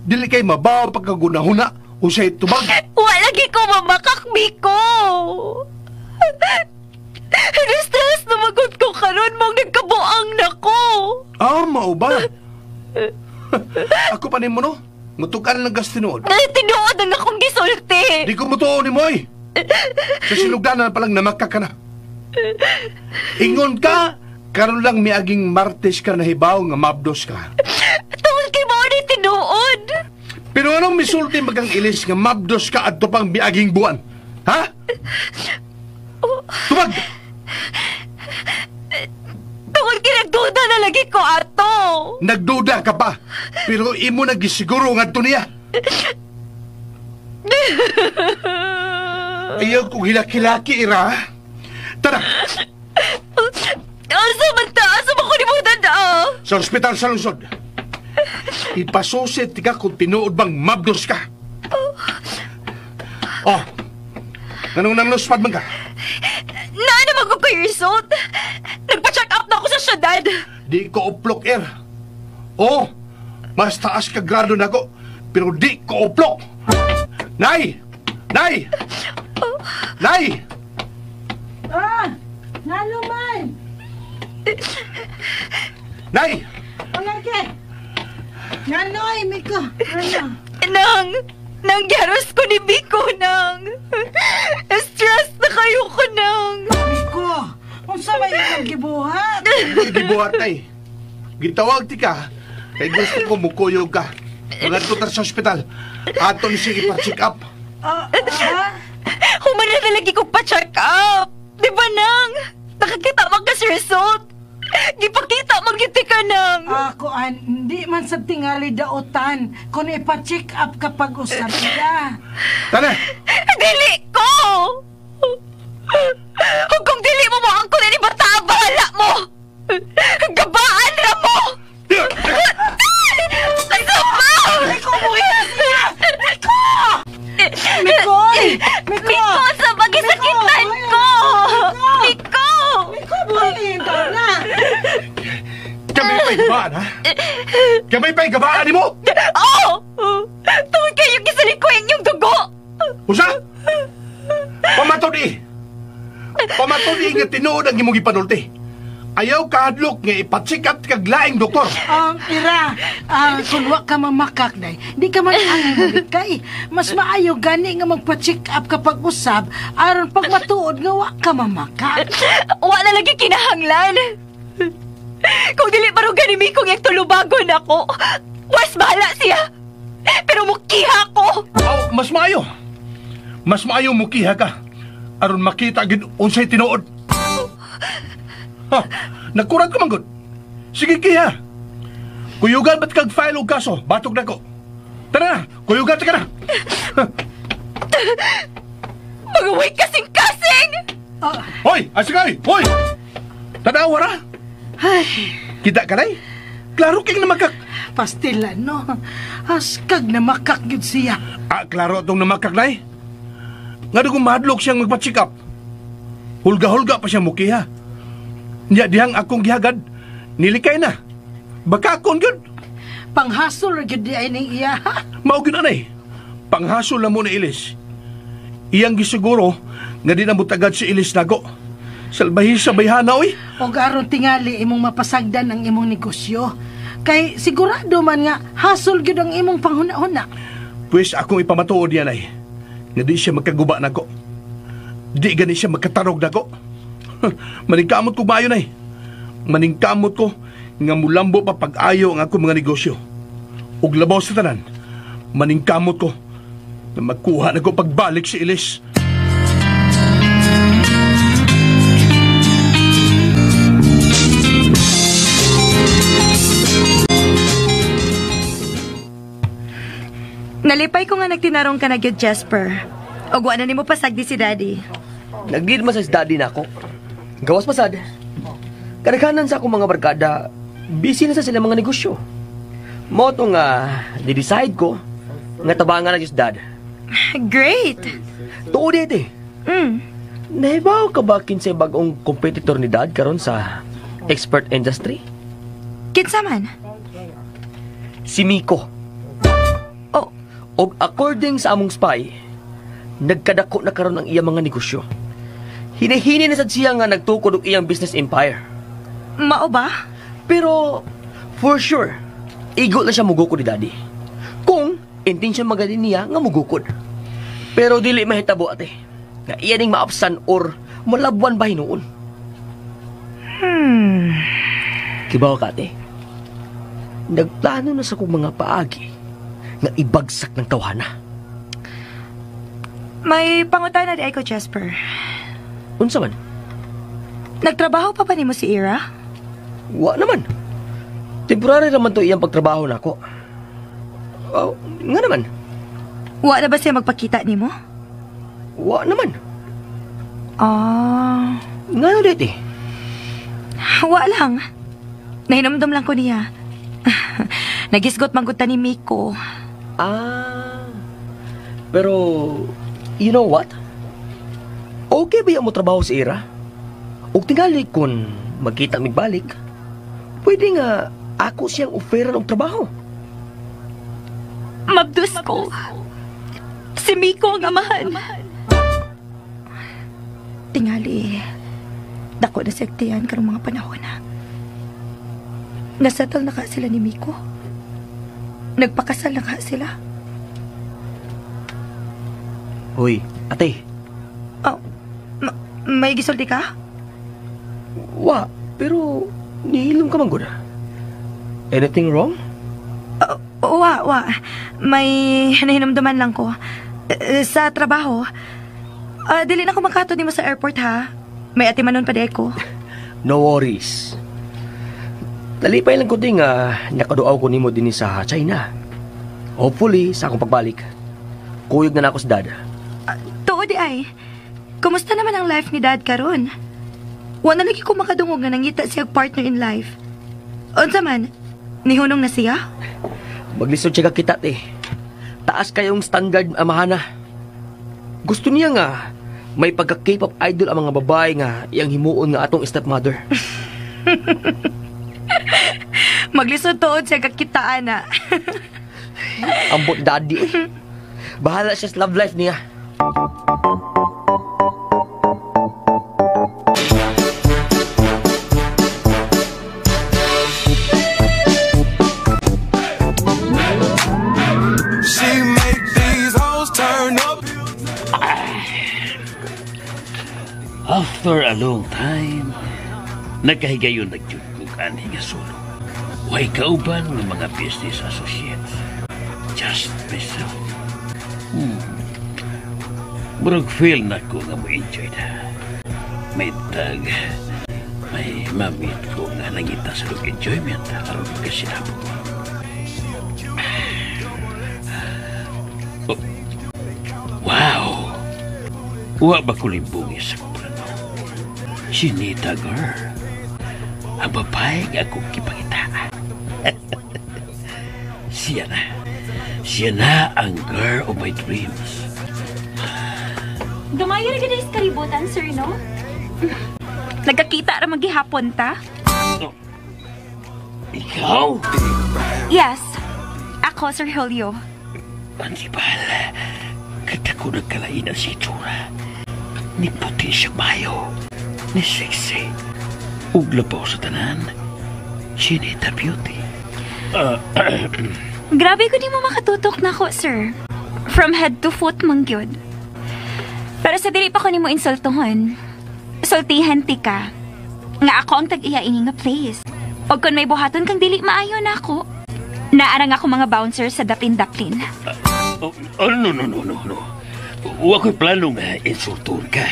Dili kay mabaw pagkagunahuna o sa tubag. Wala lagi ko mamakak, Miko. Na-stress na magod ko karon mong nagkabuang na ko. Ah, mao ba? Ako pa nimo no? Mutukan lang gas tinuod. Tinuod ang akong gisulti. Di ko mutuo ni Moy. Sa sinugdanan palang namaka ka na. Ingon ka, karon lang miaging Martes ka nahibaw nga mabdos ka. Tungod kay mao ni tinuod. Pero anong misulti magang ilis nga mabdos ka adto pang miaging buwan? Ha? Tubag! Tungod kay nagduda na lagi ko ato. Nagduda ka pa, pero imo nagisiguro ngadto niya. Ayaw kong hilaki-laki, Ira. Tara! Asa man ta? Asa man ko ni mo dada? Sa ospital sa lungsod. Ipasusit ka kung tinuod bang mabdos ka. Oh, anong nangluspad man ka? Naa naman ko kay result. Nagpa-check up na ako sa syudad. Di ko uplok, Er. Oh, mas taas ka grado na ko, pero di ko uplok. Nay! Nay! Nay! Ah, ngano man? Nay! Palagi! Ngano ay, Miko? Ngano? Nang! Nang gyaros ko ni Miko, nang! Stress na kayo ko, nang! Miko, unsa may imong gibuhat? Hindi gibuhat, ay. Gitawag ti ka, kay gusto ko mukuyog ka. Magadto ta sa ospital. Ato ni siya ipa-check up. Human na lagi kong pa-check up. Di ba, nang? Nakakita man ka sa result. Gipakita man gyud ka, nang. Ako, an, hindi man sa tingali daotan kung ipa-check up kapag usap ka. Tana! Dili ko! Kung kung dili mo mo ang kunin ni bata, bahala mo! Gabaan na mo! Asa ba? Miko, buhay siya! Miko! Miko! Miko! Miko, sa magisakitan ko! Miko! Miko, buhay na! Kami pa'y gabaan, ha? Kami pa'y gabaan ni mo? Oo! Tungod kayo gisaling ko inyong dugo! Usa? Pamatod eh! Pamatod eh nga tinuod ang imong gipanulti. Ayaw kahadlok nga ipacheck up kag laing doktor. Ira, kung wa ka mamakak, day, di ka man angay kay. Mas maayo gani nga magpa-check up kapag usab, aron pag matuod nga wa ka mamakak. Wala lagi kinahanglan. Kung dili pa rin gani Miko nga tulubagon ako, was bahala siya. Pero mukiha ko. Oh, mas maayo. Mas maayo mukiha ka. Aron makita gid unsay tinuod. Ha, nagkurad ko man gud. Sige kiha. Kuyugan ba't kag file og kaso? Batok na ko. Tara na, kuyugan ta ka na. Mag-away kasing-kasing! Hoy, asigay! Hoy! Tanawa ra. Ay, Kita ka nay? Klaro king namakak. Pastila, no? Askag na makak gyud siya. Ah, klaro atong namakak nay. Nga kung mahadlok siyang magpa-check up. Hulga-hulga pa siya mukiha. Nya dihang akong gihagad, nilikay na. Bakakon gyud. Panghasol ra gyud di ay ning iya. Mao gyud anay. Panghasol na mo ni Elise. Iyang gisiguro nga di na mutagad si Elise nago. Salbahi sa bayhana oy. Og aron tingali imong mapasagdan ang imong negosyo. Kay sigurado man nga hasol gyud ang imong panghuna-huna. Pwes akong ipamatuod yan ay nga di siya magkaguba nako. Di gani siya magkatarog nako. Maningkamot ko maayo nay. Maningkamot ko nga mulambo pa pag-ayo ang akong mga negosyo. Ug labaw sa tanan, maningkamot ko na magkuha nako pagbalik si Elise. Nalipay ko nga nagtinarong ka na gyud, Jasper. Og wa na nimo pasagdi si Daddy. Nag-lead man sa daddy na ako. Gawas pasad. Kadaghanan sa akong mga barkada, busy na sa sila mga negosyo. Mao to nga, di-decide ko, nga tabangan na si dad. Great! Tuod eh. Nahibaw ka ba kinsay bagong competitor ni dad karon sa expert industry? Kinsa man? Si Miko. Oh. Og according sa among spy, nagkadako na karon ang iyang mga negosyo. Hinihini na sad siya nga nagtukod og iyang business empire. Mao ba? Pero for sure, igo na siya mugukod ni daddy. Kung intention magali niya nga mugukod. Pero dili mahitabo ate, nga iya ning maapsan or malabwan ba hinuon. Kibaw ka ate, nagplano na sa kong mga paagi nga ibagsak ng tawhana. May pangutana di ay ko, Jasper. Unsa man? Nagtrabaho pa ba nimo si Ira? Wa naman. Temporary naman to iyang pagtrabaho nako. Oh, nga naman. Wa na ba siya magpakita nimo? Wa naman. Ah. Nga na dito eh. Wa lang. Nahinumdum lang ko niya. Nagisgot man gud ta ni Miko. Ah. Pero, you know what? Okay ba yung mo trabaho si Ira? Og tingali kung magkita migbalik, pwede nga ako siyang offeran og trabaho. Mabdus ko. Si Miko ang amahan. Tingali, dako na sektiyan karong mga panahon na. Nasettle na ka sila ni Miko. Nagpakasal na ka sila. Hoy, ate. Oh, may gisulti ka? Wa, pero nihilom ka man gud. Anything wrong? Wa. May nahinumduman lang ko. Sa trabaho. Dili na ko makatod nimo sa airport ha. May atimanon pa di ko. No worries. Nalipay lang ko din nga nakaduaw ko nimo dinhi sa China. Hopefully, sa akong pagbalik, kuyog na nako si Dad. Tuod di ay. Kumusta naman ang life ni Dad karon? Wa na lagi ko makadungog nga nangita siya partner in life. Unsa man, nihunong na siya? Maglisod siya kita eh. Taas kayong standard amahana. Gusto niya nga may pagka K-pop idol ang mga babae nga iyang himuon nga atong stepmother. Maglisod tuod siya kakita ana. Ambot daddy. Bahala siya sa love life niya. She make these hoes turn up. After a long time, nagkahigayon na gyud kog ani nga solo. Way kauban ng mga business associates. Just myself. Murag feel na ko nga mo-enjoy na. May tag, may mamit ko nga nangita sa log enjoyment aron kasinabot. Oh. Wow! Wa ba ko limbungi sa plano? Si Nita girl. Ang babae nga akong kipangitaan. Siya na. Siya na ang girl of my dreams. Dumayo na gid sa kalibutan, sir, no? Nagkakita ra maghihapon ta? Oh. Ikaw? Yes. Ako, Sir Julio. Anibal, kata ko nagkalainan si itsura. Ni puti siya mayo. Ni sexy. Uglapaw sa tanan. Chinita beauty. Grabe ko di mo makatutok na ko, sir. From head to foot, mangyod. Pero sa dili pa ko nimo insultuhon, sultihan ti ka. Nga ako ang tag-iya ini nga place. O kung may buhaton kang dili maayo na ako. Naarang ako mga bouncer sa Daplin-Daplin. Oh, no, no, no, no, no. Wa ko'y plano nga insultuhon ka.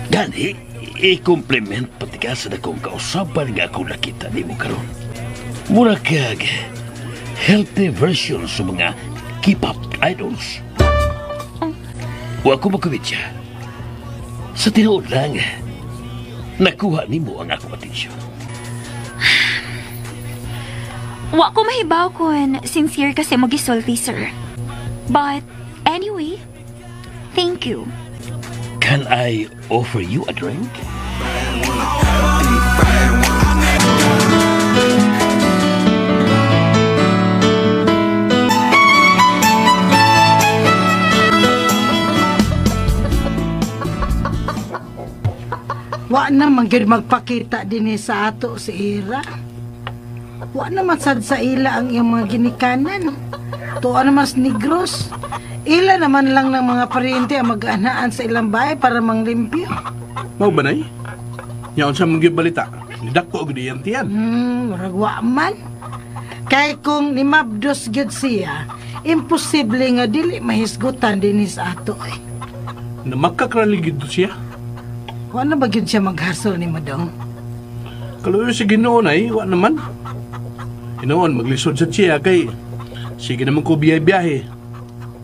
Gani, i-compliment pati ka sa dakong kausaban nga akong nakita nimo karon. Mura kag healthy version sa mga K-pop idols. Wa ko magkumidya. Sa tinuod lang, nakuha nimo ang akong atensyon. Wa ko mahibaw kun sincere kasi magisulti, sir. But anyway, thank you. Can I offer you a drink? Wa naman gyud magpakita dinhi sa ato si Ira. Wa naman sad sa ila ang iyang mga ginikanan. Tuwa naman sa Negros. Ila naman lang ng mga paryente ang mag-anaan sa ilang bahay para manglimpyo. Mao ba nay? Yaon sa mga balita. Nidako og diyang tiyan. Murag wa man. Kay kung nimabdos gyud siya, imposible nga dili mahisgutan dinhi sa ato eh. Na makakralig gyud siya. Wa na ba gyud siya maghasol ni Madong? Kaluyo sa Ginoo nay, wa naman. Hinoon, maglisod sa siya kay sige naman ko biyahe-biyahe.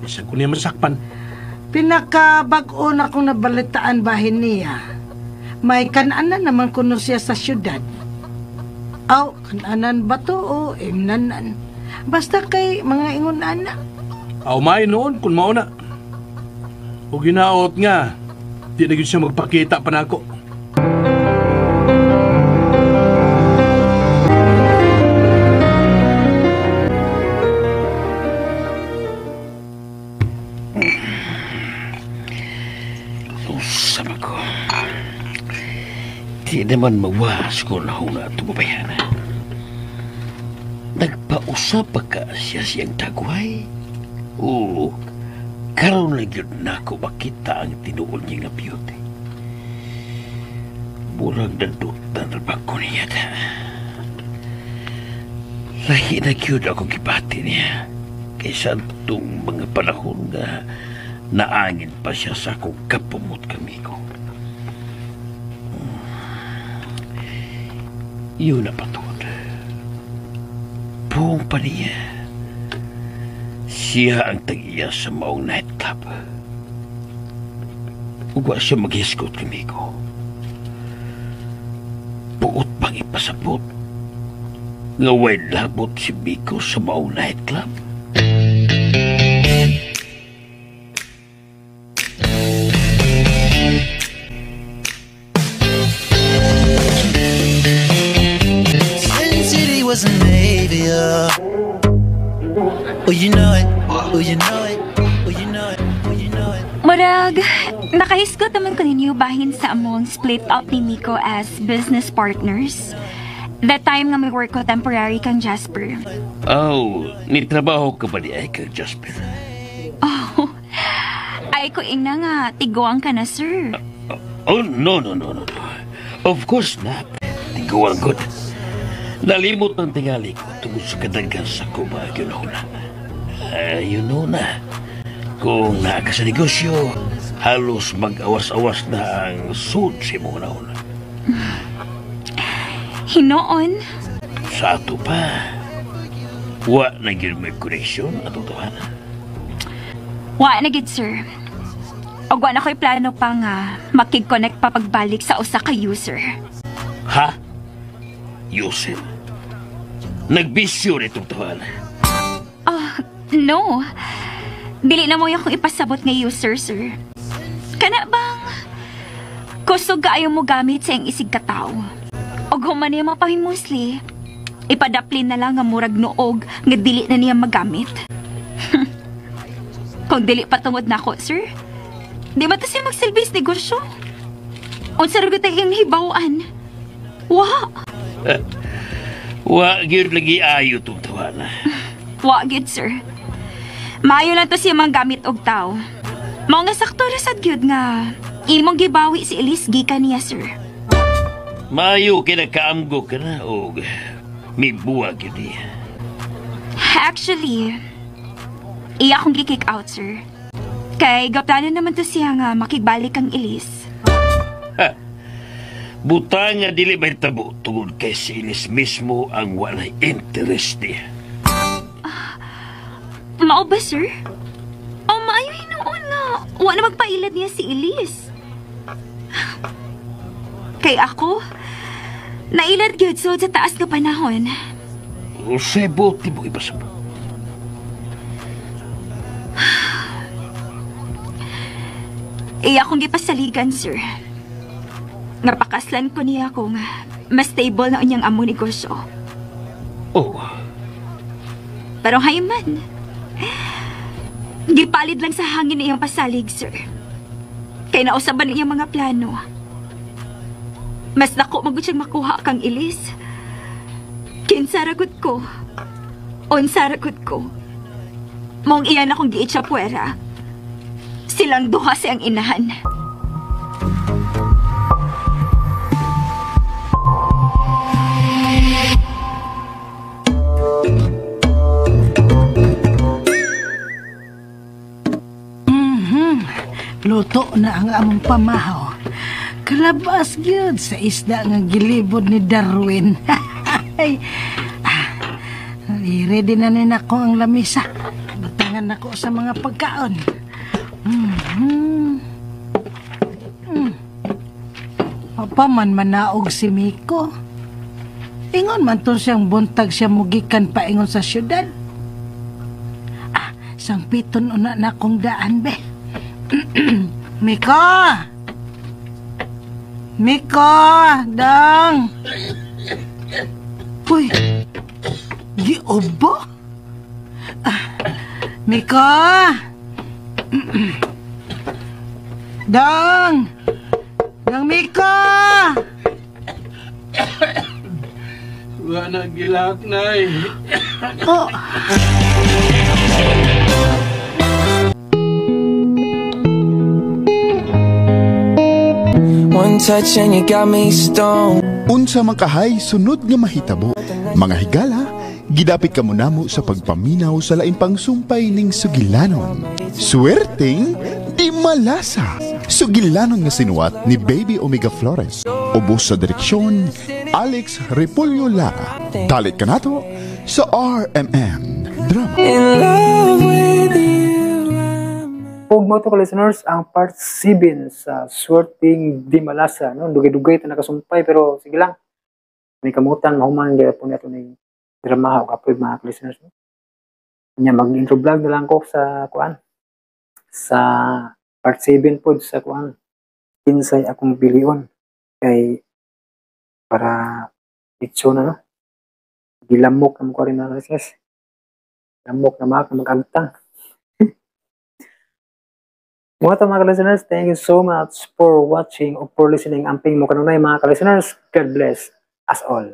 Isa ko niya masakpan. Pinakabag-o na kong nabalitaan bahin niya. May kananan naman kuno siya sa syudad. Aw, kananan ba to o imnanan? Basta kay mga ingon ana. Aw, may noon kung mauna. O ginaot nga, di na gyud siya magpakita pa nako. Usap ako. Di naman mawas ko na huna at tumabayan. Nagpausap pa ka siya siyang tagway? Oo, karon lang yun na ako makita ang tinuol niya nga beauty. Murag nandutan na ba ko niya da. Lahi na yun ako gibati niya. Kaysa itong mga panahon nga naangin pa siya sa akong kapumot kami ko. Yun na patod. Buong pa niya. Siya ang tag-iya sa maong nightclub. Ugwa siya mag-escort kami ko. Buot pang ipasabot. Ngaway labot si Miko sa maong nightclub. Sin City was an aviar. Oh, you know it. Oh, you know it. Oh, you know it. Oh, you know it. Murag, nakahisgot naman ko ninyo bahin sa among split up ni Miko as business partners. That time nga may work ko temporary kang Jasper. Oh, nitrabaho ka ba ni ay kang Jasper? Oh, ay ko ingna nga, tiguang ka na, sir. Oh, no, no, no, no. Of course not. Tiguang good. Nalimot ng tingali ko tungkol sa kadaghan sa kumagyo na hula. You know na, kung naa ka sa negosyo, halos mag-awas-awas na ang sud sa imong nauna. Hinoon? Sa ato pa, wa na gyud may connection atong tawanan. Wa na gyud, sir. Og wa na ko'y plano pa nga makig-connect pa pagbalik sa usa ka user. Ha? User? Nagbisyo nitong tawanan. Oh, no. Dili na mo yung akong ipasabot nga user, sir. Kana bang Kusog kaayo mo gamit sa iyang isig kataw. Og human niya mapahimusli, ipadaplin na lang nga murag noog nga dili na niya magamit. Kung dili pa tungod nako, sir, di ba ta siya magsilbi sa negosyo? Unsa ra gyud iyang hibaw-an? Wa. Wa gyud lagi ayo tong tawana. Wa gyud, sir. Maayo lang to siya manggamit og tao. Mao nga sakto ra sad gyud nga imong gibawi si Elise gikan niya, sir. Maayo kay nakaamgo ka na og mibuwag gyud niya. Actually, iya akong gi-kick out, sir. Kay gaplano naman to siya nga makigbalik ang Elise. Ha. Butang nga dili mahitabo tungod kay si Elise mismo ang walay interest niya. Mao ba, sir? Oh, maayo hinuon nga. Wa na magpailad niya si Elise. Kay ako, nailad gyud sud sa taas nga panahon. Usay buti mo ipasabot. Iya akong gipasaligan, sir. Napakaslan ko niya kung mas stable na unyang among negosyo. Oh. Pero hayman, gipalid lang sa hangin iyang pasalig, sir. Kay nausaban iyang mga plano. Mas dako magud siyang makuha kang Elise. Kinsa ra gud ko. Unsa ra gud ko. Mong iyan akong giitsapuera. Silang duha siyang inahan. Luto na ang among pamahaw. Kalabas gyud sa isda nga gilibod ni Darwin. Ay, ready na ni nako ang lamisa. Butangan nako sa mga pagkaon. Papa man manaog si Miko. Ingon man to siyang buntag siya mugikan paingon sa syudad. Ah, sangpiton una na kong daan be. Miko! Miko! Dang! Uy! Giubo? Ah, Miko! Dang! Dang Miko! Wala na gilak, Nay. Oh! One touch and you got me stoned. Unsa man kahay sunod nga mahitabo, mga higala, gidapit kamo namo sa pagpaminaw sa lain pang sumpay ning sugilanon. Swerteng di malasa. Sugilanon nga sinuwat ni Baby Omega Flores. Ubos sa direksyon Alex Repolyo Lara. Dalit kanato sa RMN Drama. In love with you. Ug mo to listeners ang part 7 sa Swerteng Di Malasa, no? Dugay-dugay ta nakasumpay pero sige lang. May kamutan mahuman gyud po nato ning drama og apoy mga listeners, no? Nya mag-intro vlog na lang ko sa kuan sa part 7 pod sa kuan kinsay akong pilion kay para itso na, no? Gilamok na mo ko rin mga listeners. Lamok na mga mag-agtang. Mga listeners, thank you so much for watching or for listening. Amping mo kanunay mga ka-listeners. God bless us all.